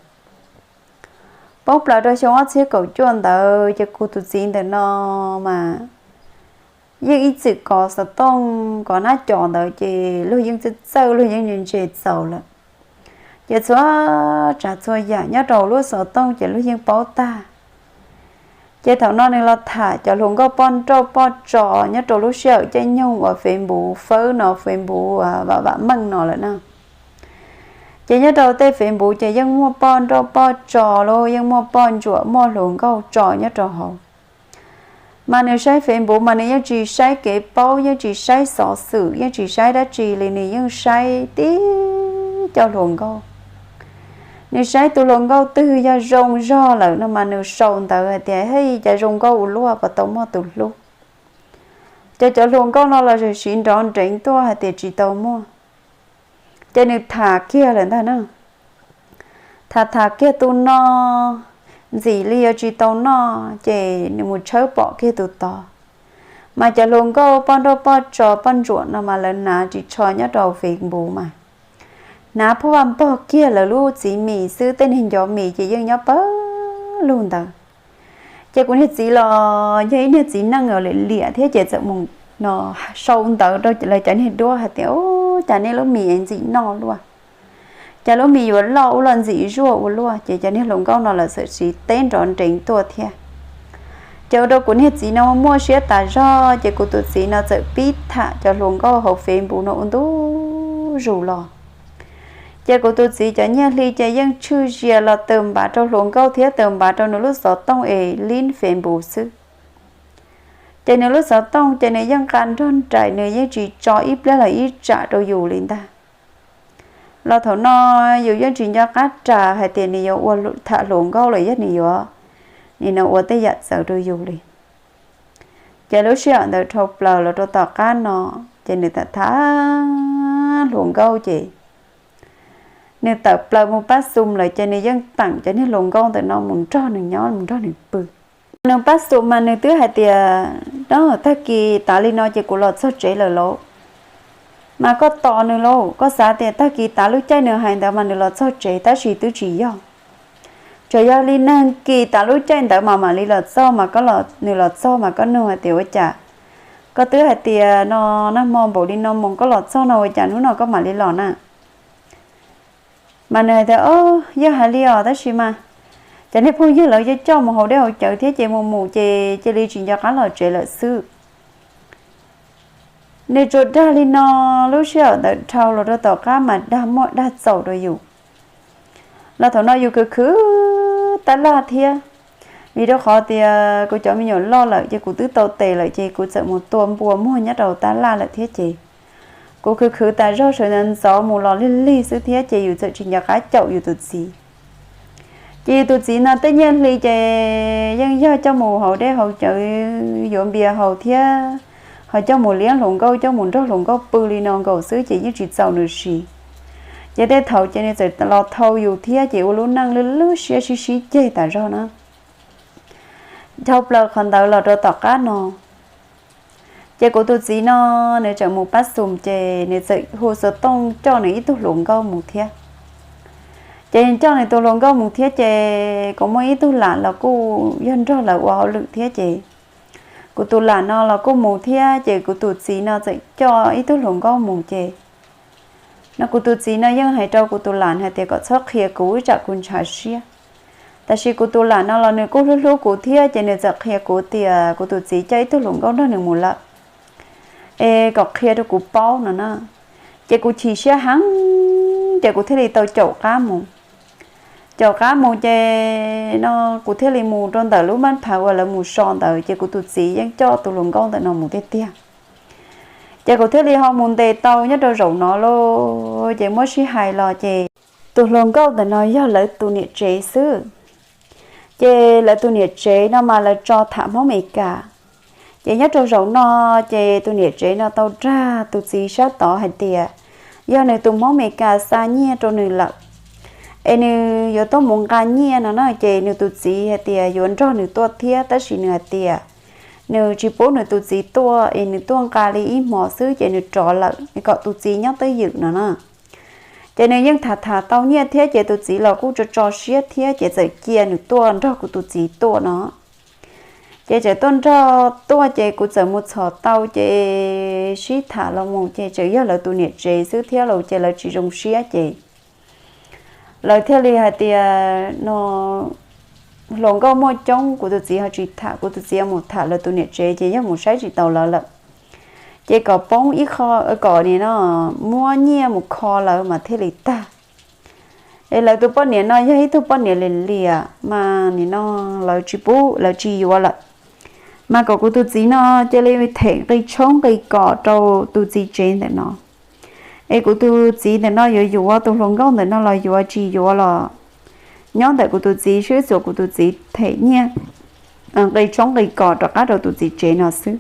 Poob plaws rau xyoo ob txhiab kaum cuaj ntawd ces kuv tus txiv ntawm no mas yeej ib txwm kov xov tooj kov nab co ntawd ces luag yeej txawj txawj, luag yeej ntse ntse txaus lawm. Ces txhua tsav txhua yam nyob rau lub xov tooj ces luag yeej paub tag. Ces thaum no nws los tham cov hluas nkauj poj nrauj poj tso nyob rau lub sij hawm caij nyoog uas Facebook fawb no, Facebook vam vam meej no lawm na. Ces nyob rau tej Facebook ces yeej muaj poj nrauj poj tso los yeej muaj poj ntsuam muaj hluas nkauj tso nyob rau hauv. Mas nws saib Facebook mas nws yeej tsis saib kev paub, yeej tsis saib xov xwm, yeej tsis saib dab tsi li, nws yeej saib tib co hluas nkauj. Nws saib tus hluas nkauj twg yog zoo zog lawm no mas nws sau ntawv hais tias, Hej, cas zoo nkauj ua luaj, puas tau muaj tus hlub? Ces cov hluas nkauj no los siv nrov nreev tuaj hais tias tsis tau muaj. Ces nws tham kiag lawm ntag na. Tham tham kiag tus no ntxim li yuav tsis tau noj ces nws mus tshawb pom kiag tus tod. Mas cov hluas nkauj poj nrauj poj tso poj ntsuam no mas lawv hnav ris tsho nyob rau Facebook mas hnav phuaj vaj npog kiag lawv lub txiv mis xwb, tej niag ncov mis ces yeej nyob pawg lug ntawd. Ces kuv niag txiv los yog ib niag txiv neej liam liam thiab ces txawm mus no sau ntawv rau lawv cov niag duab hais tias, Ub, cas nej lub mis ntxim noj luaj, cas lub mis yuav loj ua luaj ntxim zuaj ua luaj. Ces cov niag hluas nkauj no lawv txawm siv teb nrov nreev tuaj thiab. Ces ua rau kuv niag txiv no muaj siab tas zog, ces kuv tus txiv no txawm pib tham cov hluas nkauj hauv Facebook no ua ntu zus los. Ces kuv tus txiv cov nyiaj hli ces yeej tshwj sia los tawm npav rau hluas nkauj thiab tawm npav rau nws lub xov tooj es lib Facebook xwb. Ces nws lub xov tooj ces nws yeej nqa nrog nraim, nws yeej tsis tso ib pliag los ib tsam rau yus li ntag. Los thaum no yus yeej tsis nco qab ras hais tias nws yuav ua tham hluas nkauj los yog nws yuav, nim no ua tej yam txawv rau yus li. Ces lub sij hawm ntawd dhau plaws los rau tom qab no, ces nws tham tham hluas nkauj ces nws tawm plaws mus pab xum lawm ces nws yeej teem cov niag hluas nkauj ntawm no mus nrog nws nyob mus nrog nws pw. Nws pab xum mas nws twb hais tias, No, tag kis tas li no ces kuv los txog tsev lawm lauj. Mas koj tos nws lauj, koj xav tias tag kis tas lub caij nws hais ntawd mas nws los txog tsev, tab sis twb tsis yog. Tsuas yog li nag kis tas lub caij ntawd mas mam li los txog, mas koj, nws los txog mas koj nug hais tias, Ua cas koj twb hais tias no nag hmo npaum li no mus koj los txog no ua cas hnub no koj mam li los na? Mas nws hais tias, O, yeej hais li os, tab sis mas cov niag phooj ywg lawv coj coj mus haus dej haus cawv thiab ces mus mus ces cia li tsis nco qab los tsev lawm xwb. Nws tsuas dag li no, lub sij hawm ntawd dhau los rau tom qab mas dag muaj dag txaus rau yus. Los thaum no yus khwv khwv tab laj thiab, Vim rau qhov tias kuv cov me nyuam loj lawm ces kuv twb tau tes lawm ces kuv txawm mus tua npua muag nyob rau tab laj lawm thiab ces kuv khwv khwv tas zog sawv ntxov ntxov mus los lig lig xwb thiab ces yus txawm tsis nco qab caum yus tus txiv. Ces yus tus txiv no tej nyiaj hli ces yeej yog coj mus hauv dej hauv cawv yuav npias haus thiab ho coj mus liab hluas nkauj, coj mus nrog hluas nkauj pw li no nkaus xwb ces yeej tsis txaus nws siv. Ces tej thaum ces nws txawm los thau yus thiab ces ua lub neej lwj lwj siab sib sib ceg tas zog na. Dhau plaws qhov ntawd los rau tom qab no, ces kuv tus txiv no nws tseem mus pab xum ces nws txawm hu xov tooj coj nws ib tug hluas nkauj mus thiab. Ces coj nws tus hluas nkauj mus thiab ces kuv muaj ib tug lam los kuj yog nrog lawv ua hauj lwm thiab ces kuv tus lam no los kuj mus thiab ces kuv tus txiv no txawm coj ib tug hluas nkauj mus ces no kuv tus txiv no yeej hais rau kuv tus lam hais tias kom txhob qhia kuv ib tsam kuv ntshav siab. Tab sis kuv tus lam no los nws kuj hlub hlub kuv thiab ces nws txawm qhia kuv tias kuv tus txiv coj ib tug hluas nkauj nrog nws mus lawm, es kom qhia rau kuv paub no na. Ces kuv chim siab heev ces kuv thiaj li tau caum qab mus. Caum qab mus ces no kuv thiaj li mus rau ntawm lub maj phav uas lawv mus so ntawd ces kuv tus txiv yeej coj tus hluas nkauj ntawm no mus tiag tiag. Ces kuv thiaj li ho mus ntes tau nyob rau zaum no lauj. Ces muab sib hais los ces tus hluas nkauj ntawm no yog lawv tus niam tsev xwb. Ces lawv tus niam tsev no mas lawv tso tham Hmoob Amelikas. Ces nyob rau zaum no ces tus niam tsev no tau dag tus txiv sab tod hais tias yog nws tus Hmoob Amelikas xa nyiaj rau nws lawm, es nws yuav tuaj mus nqa nyiaj no na. Ces nws tus txiv hais tias yuav nrog nws tuaj thiab tab sis nws hais tias nws tsis pub nws tus txiv tuaj es nws tuaj nqa li ib hmos xwb ces nws rov lawm es kom tus txiv nyob twj ywm no na. Ces nws yeej tham tham tau nyiaj thiab ces tus txiv los kuj tso tso siab thiab ces txawm cia nws tuaj nrog kuv tus txiv tuaj no. Ces txawm tuaj nrog tuaj ces kuv txawm mus txhom tau ces sib tham los mus ces tseem yog lawv tus niam tsev xwb thiab los ces lawv tsis zoo siab ces lawv thiaj li hais tias no hluas nkauj muaj coob, kuv tus txiv ho tsis tham, kuv tus txiv mus tham lawv tus niam tsev ces yog mus saib tsis taus lawv lawm. Ces kom poob ib qho, kom nim no muab nyiaj mus kho lawv mas thiaj li tag. Es lawv tus poj niam no yog ib tug poj niam liam liam mas nim no lawv tsis pub, lawv tsis yuav lawm. Mas kom kuv tus txiv no cia li them nqi tshoob nqi kos rau tus txiv tsev ntawm no. Es kuv tus txiv ntawm no yuav yuav tus hluas nkauj ntawm no los yuav tsis yuav los nyob ntawm kuv tus txiv, sib txuas kuv tus txiv them nyiaj nqi tshoob nqi kos rov qab rau tus txiv tsev no xwb.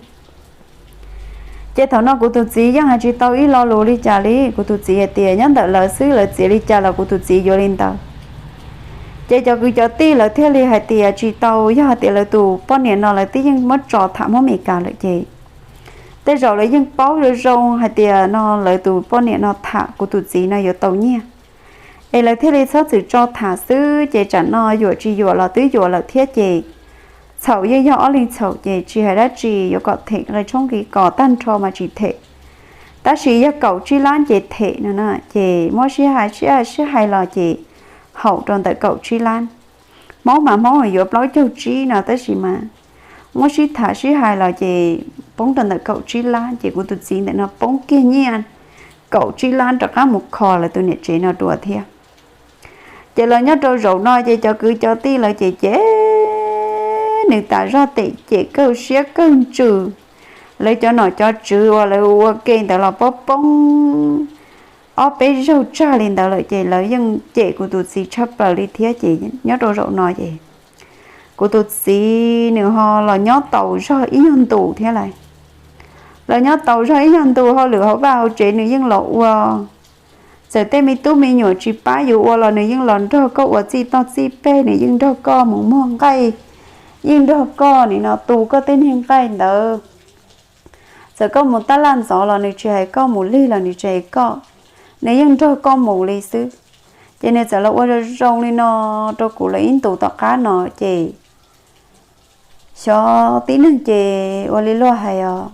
Ces thaum no kuv tus txiv yeej hais tsis tau ib lo lus li cas li, kuv tus txiv hais tias nyob ntawm lawv xwb, lawv txiav li cas los kuv tus txiv yuav li ntawd. Ces cov kwv cov tij lawv thiaj li hais tias tsis tau, yog hais tias lawv tus poj niam no lawv twb yeej muab tso tham Hmoob Amelikas lawm ces tej zaum lawv yeej paub zoo zoo hais tias no lawv tus poj niam no tham kuv tus txiv no yuav tau nyiaj. Es lawv thiaj li txhob txwm tso tham xwb, ces tsam no yuam tsis yuam los twb yuam lawm thiab ces txhaum yeej yog ob leeg txhaum ces tsis hais dab tsi, yuav kom them nqi tshoob nqi kos tag nrho mas tsis them. Tab sis yog kaum tsib lab ces them no na. Ces muab sib hais sib hais sib hais los ces haum rau ntawm kaum tsib lab. Hmoob mas Hmoob yuav plaub caug tsib no tab sis mas muab sib tham sib hais los ces poob rau ntawm kaum tsib lab ces kuv tus txiv ntawm no poob kiag nyiaj kaum tsib lab rov qab mus kho lawv tus niam tsev no dua thiab. Ces los nyob rau zaum no ces cov kwv cov tij lawv ces cem nws tas zog, tem cem kawg siab kawg ntsws. Lawv cov nom cov tswv uas lawv ua ke ntawd los poob poob ob peb zaug tsag li ntawd lawm ces lawv yeej cem kuv tus txiv tshaj plaws li thiab. Ces nyob rau zaum no ces kuv tus txiv nws ho los nyob tau zog ib nyuag ntus thiab lawm. Los nyob tau zog ib nyuag ntus, hauj lwm hauv vaj hauv tsev nws yeej los ua. Txawm tej me tub me nyuam tsis pab yus ua los nws yeej los nrog koj ua txij toj txij peg, nws yeej nrog koj mus muag nqaij, yeej nrog koj nim no tu koj tej niag nqaij ntawd. Txawm koj mus tab laj ntxov los nws tsis hais koj, mus lig los nws tsis hais koj, nws yeej nrog koj mus li xwb. Ces nws txawm los ua zoo zoo li no rau kuv lawm ib ntus tom qab no ces xyov tib neeg ces ua li luag hais os,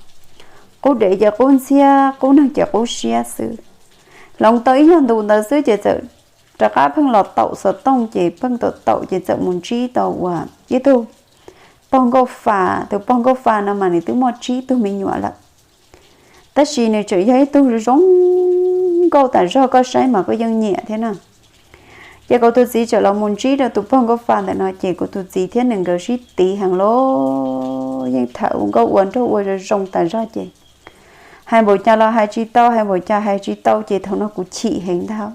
qub dev ces qub ntxhiab, qub neeg ces qub siab xwb. Hloov tau ib nyuag ntus ntawd xwb ces txawm rov qab pheej los taum xov tooj ces pheej taum taum ces txawm mus ntsib tau uas ib tug pog nkauj fa. Tus pog nkauj fa no mas nws twb muaj tsib tug me nyuam lawm. Tab sis nws tseem yog ib tug zoo nkauj tas zog, koj saib mas koj yeej nyiam thiab na. Ces kuv tus txiv txawm los mus ntsib rau tus pog nkauj fa ntawm no, ces kuv tus txiv thiab nws nkawd sib tiv heev los yeej tham ua nkauj ua nraug ua zoo zoo tas zog ces hais npaum cas los hais tsis tau, hais npaum cas hais tsis tau, ces thaum no kuv chim heev ntag.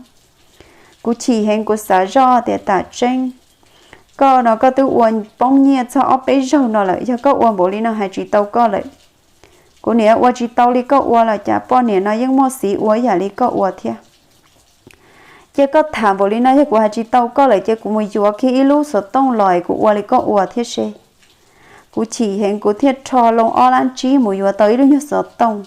Kuv chim heev, kuv xav zoj tias tam tseeb koj no koj twb ua poob nyiaj txog ob peb zaug no lawm, yog koj ua npaum li no hais tsis tau koj lawm. Kuv niam ua tsis tau li koj ua los cas, poj niam no yeej muaj xiv ua ib yam li koj ua thiab. Ces koj tham npaum li no, yog kuv hais tsis tau koj lawm ces kuv mus yuav kiag ib lub xov tooj los kuv ua li koj ua thiab seb. Kuv chim heev, kuv thiaj rho loo ob lab tsib mus yuav tau ib lub nyuag xov tooj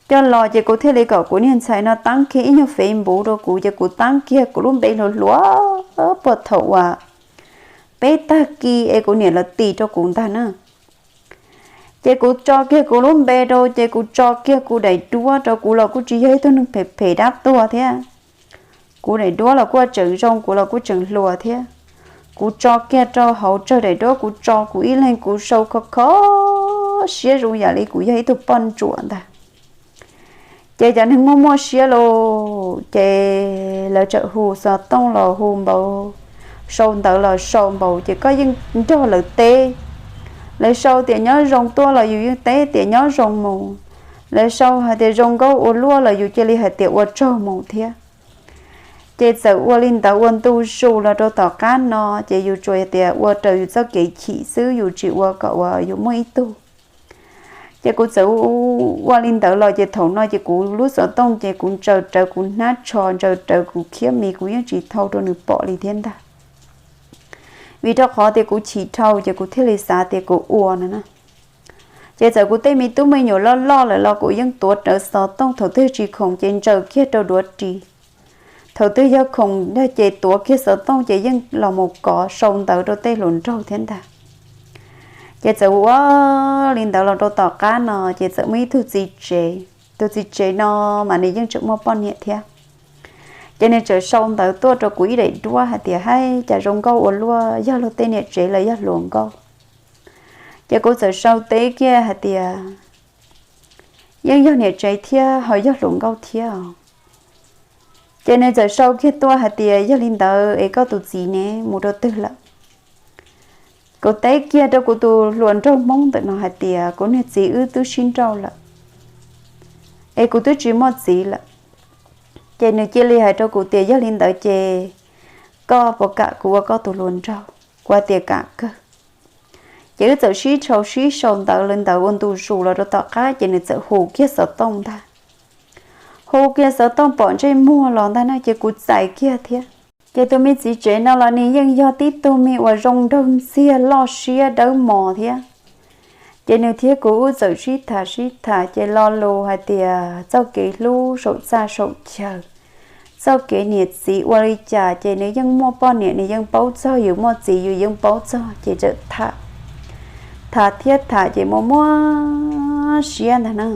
coj los, ces kuv thiaj li kom kuv niag ntxhais no taab kiag ib nyuag Facebook rau kuv, ces kuv taab kiag kuv lub npe hluas hluas puag thaum uas peb tag kis es kuv niam lawv tis rau kuv ntag na. Ces kuv tso kiag kuv lub npe rau, ces kuv tso kiag kuv daim duab rau, kuv los kuj tsis yog ib tug neeg phem phem dab tuag thiab. Kuv daim duab los kuj tseem zoo, kuv los kuj tseem hluas thiab. Kuv tso kiag rau hauv tsawg daim duab, kuv tso kuv ib leeg kuv sau kho kho siab zoo yam li kuv yog ib tug poj ntsuam ntag. Ces cov neeg muaj muaj siab los ces lawv txawm hu xov tooj los hu npaum, sau ntawv los sau npaum, ces koj yeej nrog lawv teb. Lawv sau tias nyob zoo tuaj los yus yeej teb tias nyob zoo mus. Lawv sau hais tias zoo nkauj ua luaj los yus cia li hais tias ua tsaug mus thiab. Ces txawm ua li ntawd ua ntu zus los rau tom qab no, ces yus tsuas tias ua raws yus txoj kev chim xwb, yus tsis ua kom uas yus muaj ib tug. Ces kuv txawm ua li ntawd los ces thaum no ces kuv lub xov tooj ces kuv ntsaws rawv kuv hnab tsho, ntsaws rawv kuv khiab mis, kuv yeej tsis thau rau nws pom li thiab ntag. Vim rau qhov tias kuv chim dhau ces kuv thiaj li xav tias kuv ua no na. Ces txawm kuv tej me tub me nyuam loj loj lawm los kuv yeej tuav rawv xov tooj, thaum twg tsis khoom ces ntsaws kiag rau duav ris. Thaum twg yog khoom ces tuav kiag xov tooj ces yeej los mus kov sau ntawv rau tej hluas nraug thiab ntag. Ces txawm ua li ntawd los rau tom qab no ces txawm muaj ib tug txiv tsev, tus txiv tsev no mas nws yeej tseem muaj poj niam thiab. Ces nws txawm sau ntawv tuaj rau kuv ib daim duab hais tias, hais cas zoo nkauj ua luaj, yog luag tej niam tsev los yog hluas nkauj. Ces kuv txawm sau teb kiag hais tias, yeej yog niam tsev thiab ho yog hluas nkauj thiab. Ces nws txawm sau kiag tuaj hais tias, yog li ntawd es koj tus txiv ne mus rau twg lawm? Kuv teb kiag rau kuv tus hluas nraug Hmoob ntawm no hais tias, kuv niag txiv wb twb sib nrauj lawm, es kuv twb tsis muaj txiv lawm. Ces nws cia li hais rau kuv tias, yog li ntawd ces koj puas kam kuv ua koj tus hluas nraug? Kuv hais tias kam kawg. Ces wb txawm sib sau sib sau ntawv li ntawd ua ntu zus los rau tom qab ces nws txawm hu kiag xov tooj ntag. Hu kiag xov tooj pom ntsej muag los ntag na ces kuv txais kiag thiab. Ces tus me txiv tsev no los nws yeej yog tib tug me uas zoo nraug ntxiag loj siab dawb mos thiab. Ces nws thiab kuv wb txawm sib tham sib tham ces lo lus hais tias txoj kev hlub saum txaj saum chaw, txoj kev niam txiv ua li cas ces nws yeej muaj poj niam nws yeej paub txog, yus muaj txiv yus yeej paub txog, ces txawm tham, tham thiab tham ces muaj muaj siab ntag na.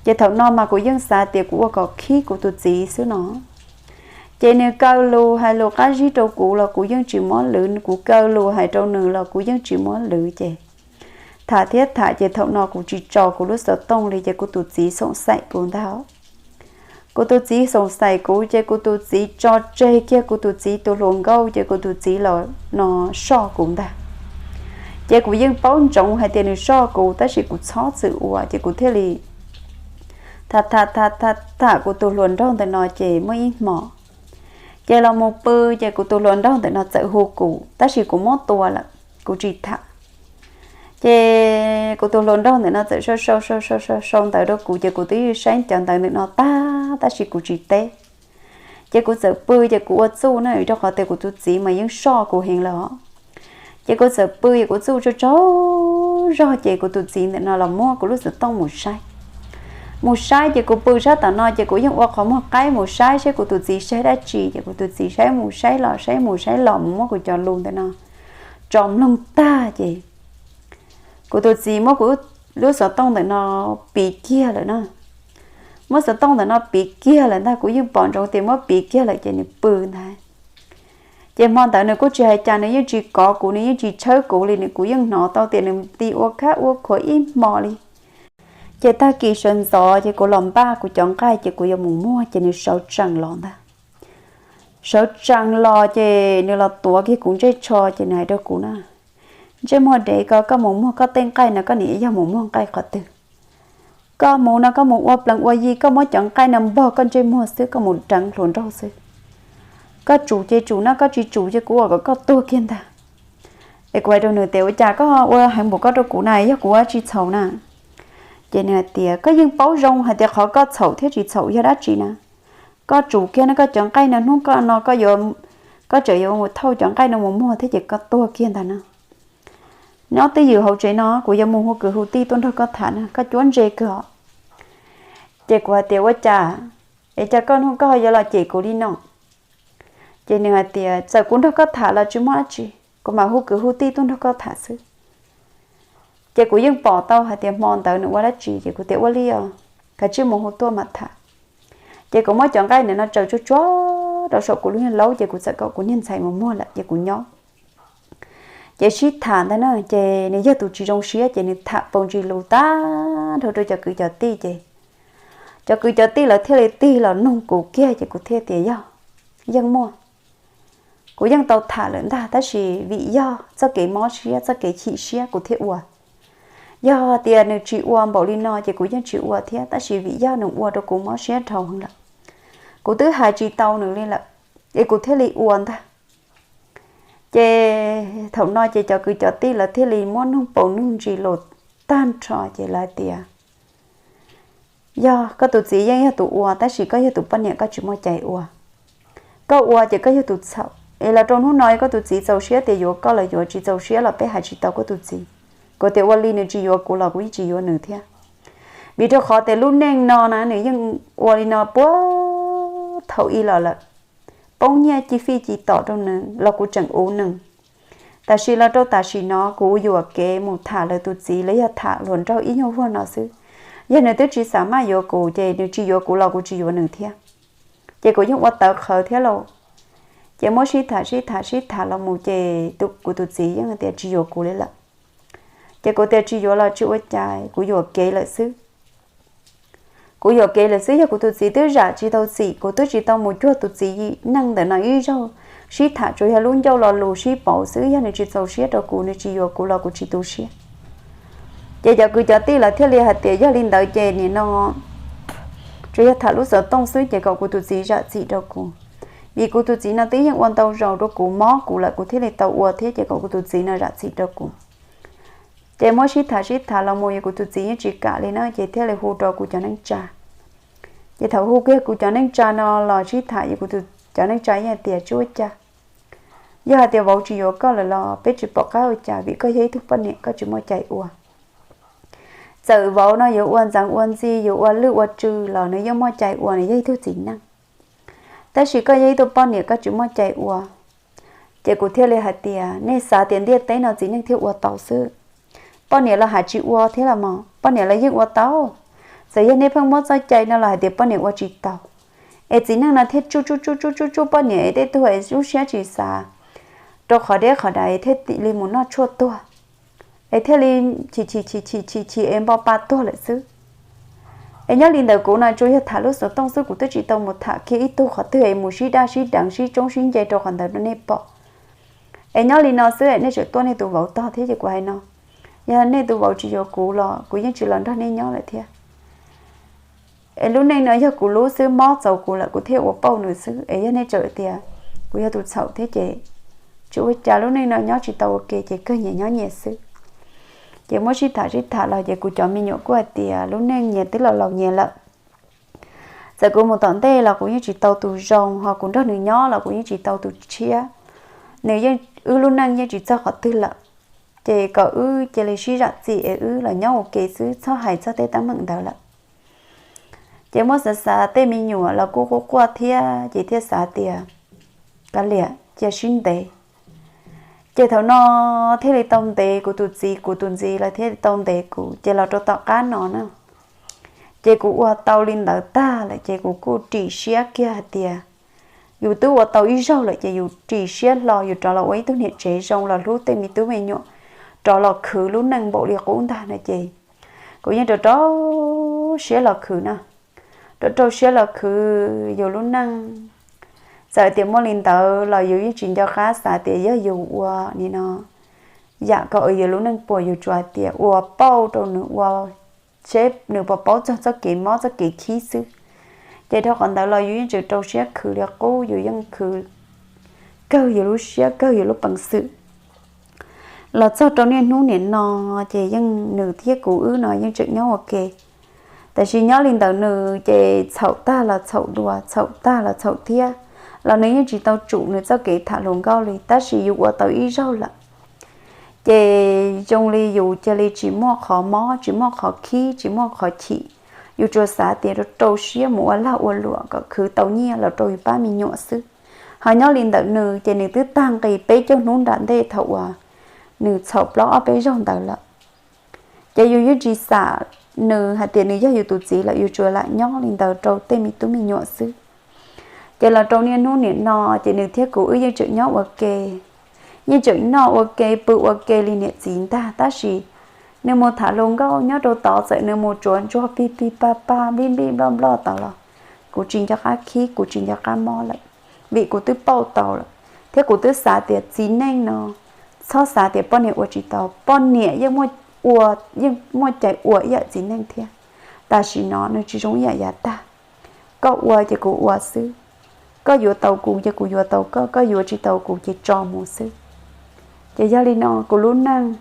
Ces thaum no mas kuv yeej xav tias kuv ua kom khib kuv tus txiv xwb no. Ces nws kaw lus hais lus qab zib rau kuv los kuv yeej tsis muab lwv, kuv kaw lus hais rau nws los kuv yeej tsis muab lwv ces tham thiab tham ces thaum no kuv tsis tso kuv lub xov tooj li ces kuv tus txiv xoom xaim kuv ntag. Kuv tus txiv xoom xaim kuv ces kuv tus txiv tso tseg kiag kuv tus txiv tus hluas nkauj ces kuv tus txiv los no soj kuv ntag. Ces kuv yeej paub ntsoov hais tias nws soj kuv tab sis kuv txhob txwm ua ces kuv thiaj li tham tham tham tham kuv tus hluas nraug ntawm no ces muaj ib hmos ces los mus pw ces kuv tus hluas nraug ntawm no txawm hu kuv tab sis kuv muab tua lawm, kuv tsis tham. Ces kuv tus hluas nraug ntawm no txawm sau sau sau sau sau sau ntawv rau kuv ces kuv twb saib cov ntawv ntawm no tag tab sis kuv tsis teb. Ces kuv txawm pw ces kuv ua txuj na, vim rau qhov tias kuv tus txiv mas yeej soj kuv heev lawm os. Ces kuv txawm pw ces kuv txuj tsaug tsaug zog ces kuv tus txiv ntawm no los muab kuv lub xov tooj mus saib. Mus saib ces kuv pw sab tom no ces kuv yeej ua qhov muag qaib mus saib seb kuv tus txiv saib dab tsi ces kuv tus txiv saib mus saib los saib mus saib los mus muab kuv cov lus ntawm no tso mloog tag ces kuv tus txiv muab kuv lub xov tooj ntawm no piv kiag lawm na. Muab xov tooj ntawm no piv kiag lawm ntag, kuv yeej pom ntsoov tias muab piv kiag lawm ces nws pw ntag. Ces hmo ntawd nws kuj tsis hais cas, nws yeej tsis kov kuv, nws yeej tsis tshawb kuv li, nws kuv yeej hnov tau tias nws ti ua khab ua khuav ib hmo li. Ces tag kis sawv ntxov ces kuv los npaj kuv cov nqaij ces kuv yuav mus muag ces nws sawv tsees los ntag. Sawv tsees los ces nws los tuav kiag kuv ntsej tsho ces nws hais rau kuv na, ntsej muag dev ko, koj mus muag koj tej nqaij no koj nim yog mus muag nqaij qhov twg? Koj mus no koj mus ua plees ua yi, koj muab cov nqaij no npog koj ntsej muag xwb, koj mus deev hluas nraug xwb. Koj tsum ces tsum no, koj tsis tsum ces kuv ua kom koj tuag kiag ntag. Es kuv hais rau nws tias, ua cas koj ua heev npaum koj rau kuv na, yog kuv ua tsis txhaum na? Ces nws hais tias, koj yeej paub zoo hais tias qhov koj txhaum thiab tsis txhaum yog dab tsi na. Koj tsum kiag no, koj cov nqaij no hnub koj no koj yuav, koj tseem yuav mus thauj cov nqaij no mus muag thiab ces koj tuag kiag ntag na. Nyob twj ywm hauv tsev no kuv yuav mus hu kwv hu tij tuaj nrog koj tham na, koj cuab ntse kawg os. Ces kuv hais tias, ua cas, es cas koj hnub koj yuav los cem kuv li no? Ces nws hais tias, txawm kuv nrog koj tham los tsis muaj dab tsi, kuv mam hu kwv hu tij tuaj nrog koj tham xwb. Ces kuv yeej pom tau hais tias hmo ntawd nws ua dab tsi, ces kuv tias, ua li os, kav tsij mus hu tuaj mam tham. Ces kuv muab cov nqaij ntawm no tsaws tsuag tsuag rau saum kuv lub niag laub, ces kuv txawm kom kuv niag ntxhais mus muag lawm ces kuv nyob. Ces sib tham ntag na, ces nws yog tus tsis zoo siab ces nws tham paus ntsis lus tag nrho rau cov kwv cov tij ces cov kwv cov tij lawv thiaj li tig los nug kuv kiag ces kuv thiaj tias, yog, yeej muaj. Kuv yeej tau tham lawm ntag tab sis vim yog txoj kev mob siab txoj kev chim siab kuv thiaj ua. Yog tias nws tsis ua npaum li no ces kuv yeej tsis ua thiab, tab sis vim yog nws ua rau kuv mob siab dhau heev lawm, kuv twb hais tsis tau nws li lawm, es kuv thiaj li ua ntag. Ces thaum no ces cov kwv cov tij lawv thiaj li muab nug paus nug ntsis lus tag nrho ces lawv tias, yog koj tus txiv yeej yog tus ua tab sis koj yog tus poj niam koj tsis muaj cai ua. Koj ua ces koj yog tus txhaum, es los rau hnub no koj tus txiv txaus siab tias yuav koj los yuav, tsis txaus siab los peb hais tsis tau koj tus txiv. Kuv tias ua li nws tsis yuav kuv los kuv yeej tsis yuav nws thiab. Vim rau qhov tias lub neej no na nws yeej ua li no puag thaum ub los lawm, poob nyiaj ci fij ci tom rau nws los kuv tseem uv nws. Tam sim los rau tam sim no kuv yuam kev mus tham lawv tus txiv los yog tham hluas nraug ib nyuag vuag no xwb. Yog nws twb tsis xav maj yuav kuv ces nws tsis yuav kuv los kuv tsis yuav nws thiab. Ces kuv yeej ua tawv qhawv thiab lauj. Ces muab sib tham sib tham sib tham los mus ces kuv tus txiv yeej tias tsis yuav kuv li lawm. Ces kuv tias tsis yuav los tsis ua cas, kuv yuam kev lawm xwb. Kuv yuam kev lawm xwb, yog kuv tus txiv twb zam tsis tau txim, kuv twb tsis tau mus cuag tus txiv neej ntawm no ib zaug. Sib tham tsuas yog lub ncauj lo lus sib pauv xwb, yog nws tsis txaus siab rau kuv, nws tsis yuav kuv los kuv tsis tu siab. Ces cov kwv cov tij lawv thiaj li hais tias yog li ntawd ces nim no tsuas yog tham lub xov tooj xwb ces kom kuv tus txiv zam txim rau kuv. Vim kuv tus txiv no twb yeej ua ntau zaus rau kuv mob kuv lawm kuv thiaj li tau ua thiab, ces kom kuv tus txiv no zam txim rau kuv. Ces muab sib tham sib tham los mus yog kuv tus txiv yeej tsis kam li na, ces thiaj li hu rau kuv cov neej tsa. Ces thaum hu kiag kuv cov neej tsa no los sib tham, yog kuv cov neej tsa yeej hais tias tsis ua cas, yog hais tias vauv tsis yuav koj lawm los peb tsis pom qab ua cas, vim koj yog ib tug poj niam koj tsis muaj cai ua. Txawm vauv no yuav ua ntxeev ua ntxi, yuav ua lwj ua tsw los nws yeej muaj cai ua, nws yog ib tug txiv neej. Tab sis koj yog ib tug poj niam koj tsis muaj cai ua. Ces kuv thiaj li hais tias nej xav tias ntiaj teb no txiv neej thiaj ua tau xwb. Poj niam los hais tsis ua thiab los mas, poj niam los yeej ua tau. Txawm yog nej pheej muab txoj cai no los hais tias poj niam ua tsis tau, es txiv neej no thiaj tsuj tsuj tsuj tsuj tsuj tsuj poj niam es tej tug es lub siab tsis xav rau qhov deb qhov dav thiaj li mus noj tshuaj tuag, es thiaj li chim chim chim chim chim chim es npo pa tuag lawm xwb. Es nyob li ntawd kuv no tsuas yog tham lub xov tooj xwb, kuv twb tsis tau mus tham kiag ib tug qhov twg es mus sib daj sib deev sib tsoob sib nce rau qhov ntawd rau nej pom. Es nyob li no xwb nej tseem tuaj nej tus vauv tog thiab ces kuv hais no, yog nej tus vauv tsis yuav kuv los kuv yeej tsis los nrog nej nyob lawm thiab. Es lub neej no yog kuv lub xwb, mob txaus kuv lawm kuv thiaj ua pauj nws xwb. Es yog nej tseem tias kuv yog tus txhaum thiab ces tsis ua cas, lub neej no nyob tsis tau ua ke ces kawg nyias nyob nyias xwb. Ces muab sib tham sib tham los ces kuv cov me nyuam kuj hais tias lub neej nyias twb laus laus nyias lawm. Txawm kuv mus tom ntej los kuv yeej tsis tau tus zoo, ho kuv nrog nws nyob los kuv yeej tsis tau tus tshiab. Nws yeej, wb lub neej yeej tsis txog qhov twg lawm, ces kom wb cia li sib zam txim es wb los nyob ua ke xwb, txhob hais txog tej teeb meem ntawd lawm. Ces muab xav xav tej me nyuam los kuj quaj quaj thiab ces thiaj xav tias kav liam cia sib ntev. Ces thaum no thiaj li tau ntev kuv tus txiv, kuv tus ntxiv lawv thiaj li tau ntev kuv, ces los rau tom qab no na, ces kuv ua tau li ntawd tag lawm ces kuv kuj rim siab kiag hais tias yus twb ua tau ib zaug lawm ces yus rim siab hlo, yus rov los ua ib tug niam tsev zoo los hlub tej me tub me nyuam, rov los khwv lub neej npaum li qub ntag no ces kuv yeej rau rau siab los khwv na, rau rau siab los khwv yus lub neej. Txawm tias muaj li ntawd los yus yeej tsis nco qab xav tias yog yus ua nim no yam kom yus lub neej puas, yus tsuas hais tias ua pauj rau nws ua, seb nws puas paub txog txoj kev mob txoj kev khib xwb. Ces dhau qhov ntawd los yus yeej tseem rau siab khwv li qub, yus yeej khwv kawg yus lub siab kawg yus lub peev xwm. Los txog rau niaj hnub nim no ces yeej nws thiab kuv wb no yeej tseem nyob ua ke. Tab sis nyob li ntawd nws ces txhaum tag los txhaum dua, txhaum tag los txhaum thiab, los nws yeej tsis tau tsum nws txoj kev tham hluas nkauj li, tab sis yus ua tau ib zaug lawm. Ces zoo li yus cia li tsis muaj qhov mob, tsis muaj qhov khib, tsis muaj qhov chim. Yus tsuas xav tias rau rau siab mus ua lag ua luam kom khwv tau nyiaj los rau yus pab me nyuam xwb. Ho nyob li ntawd nws ces nws twb tag nqi peb caug hnub nram ntej thaum uas nws txhaum plaub ob peb zaug ntawd lawm. Ces yus yeej tsis xam nws hais tias nws yog yus tus txiv lawm, yus tsuas lam nyob li ntawd rau tej me tub me nyuam xwb. Ces los rau niaj hnub nim no ces nws thiab kuv wb yeej tseem nyob ua ke, yeej tseem noj ua ke pw ua ke li niam txiv ntag, tab sis nws mus tham hluas nkauj nyob rau tod, txawm nws mus tsuav ntsuag pig pig pag pag npij npij nploj nploj tod los kuv tsis nco qab khib, kuv tsis nco qab mob lawm, vim kuv twb pauj tau lawm. Thiab kuv twb xav tias txiv neej no txhob xav tias poj niam ua tsis tau, poj niam yeej muaj, yeej muaj cai ua ib yam txiv neej thiab. Tam sim no nws tsis zoo ib yam yav tag. Koj ua ces kuv ua xwb, koj yuav tau kuv ces kuv yuav tau koj, koj yuav tsis tau kuv ces tso mus xwb. Ces yog li no kuv lub neej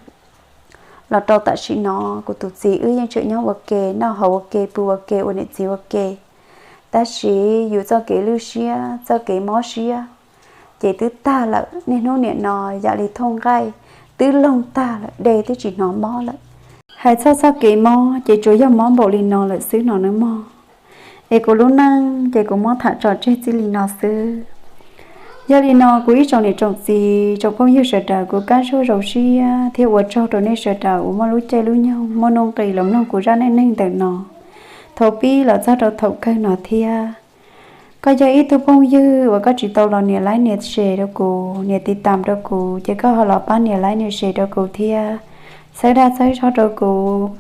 los rau tam sim no, kuv tus txiv wb yeej tseem nyob ua ke, noj haus ua ke, pw ua ke, ua niam txiv ua ke. Tab sis yus txoj kev lwj siab, txoj kev mob siab ces twb tag lawm. Niaj hnub nim no yam li thooj nqaij twb loog tag lawm, dej twb tsis hnov mob lawm. Hais txog txoj kev mob ces tsuas yog mob npaum li no lawm xwb no nawb mog. Es kuv lub neej ces kuv muab tham tso tseg txij li no xwb. Yog li no kuv ib tsoom niam tsoom txiv tsoom phooj ywg sawv daws, kuv Kab Zuag zoo siab thiab ua tsaug rau nej sawv daws uas muaj lub caij lub nyoog muaj nuj nqis los mloog kuv zaj neej neeg ntawm no thaum pib los txog rau thaum kawg no thiab. Koj yog ib tug phooj ywg uas koj tsis tau los nias like nias share rau kuv, nias tiv tam rau kuv, ces koj ho los pab nias like nias share rau kuv thiab, txhawb dag txhawb zog rau kuv,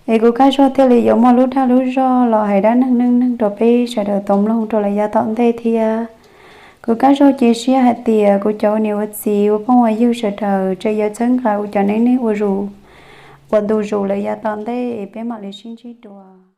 es kuv Kab Zuag thiaj li yuav muaj lub dag lub zog los hais dab neeg neej neeg rau peb sawv daws tau mloog rau lawm yav tom ntej thiab. Kuv Kab Zuag cia siab hais tias kuv cov ua niam ua txiv ua phooj ua ywg sawv daws tseem yuav txhawb nqa kuv cov neej neeg ua zus ua ntu zus lawm yav tom ntej, peb mam li sib ntsib dua.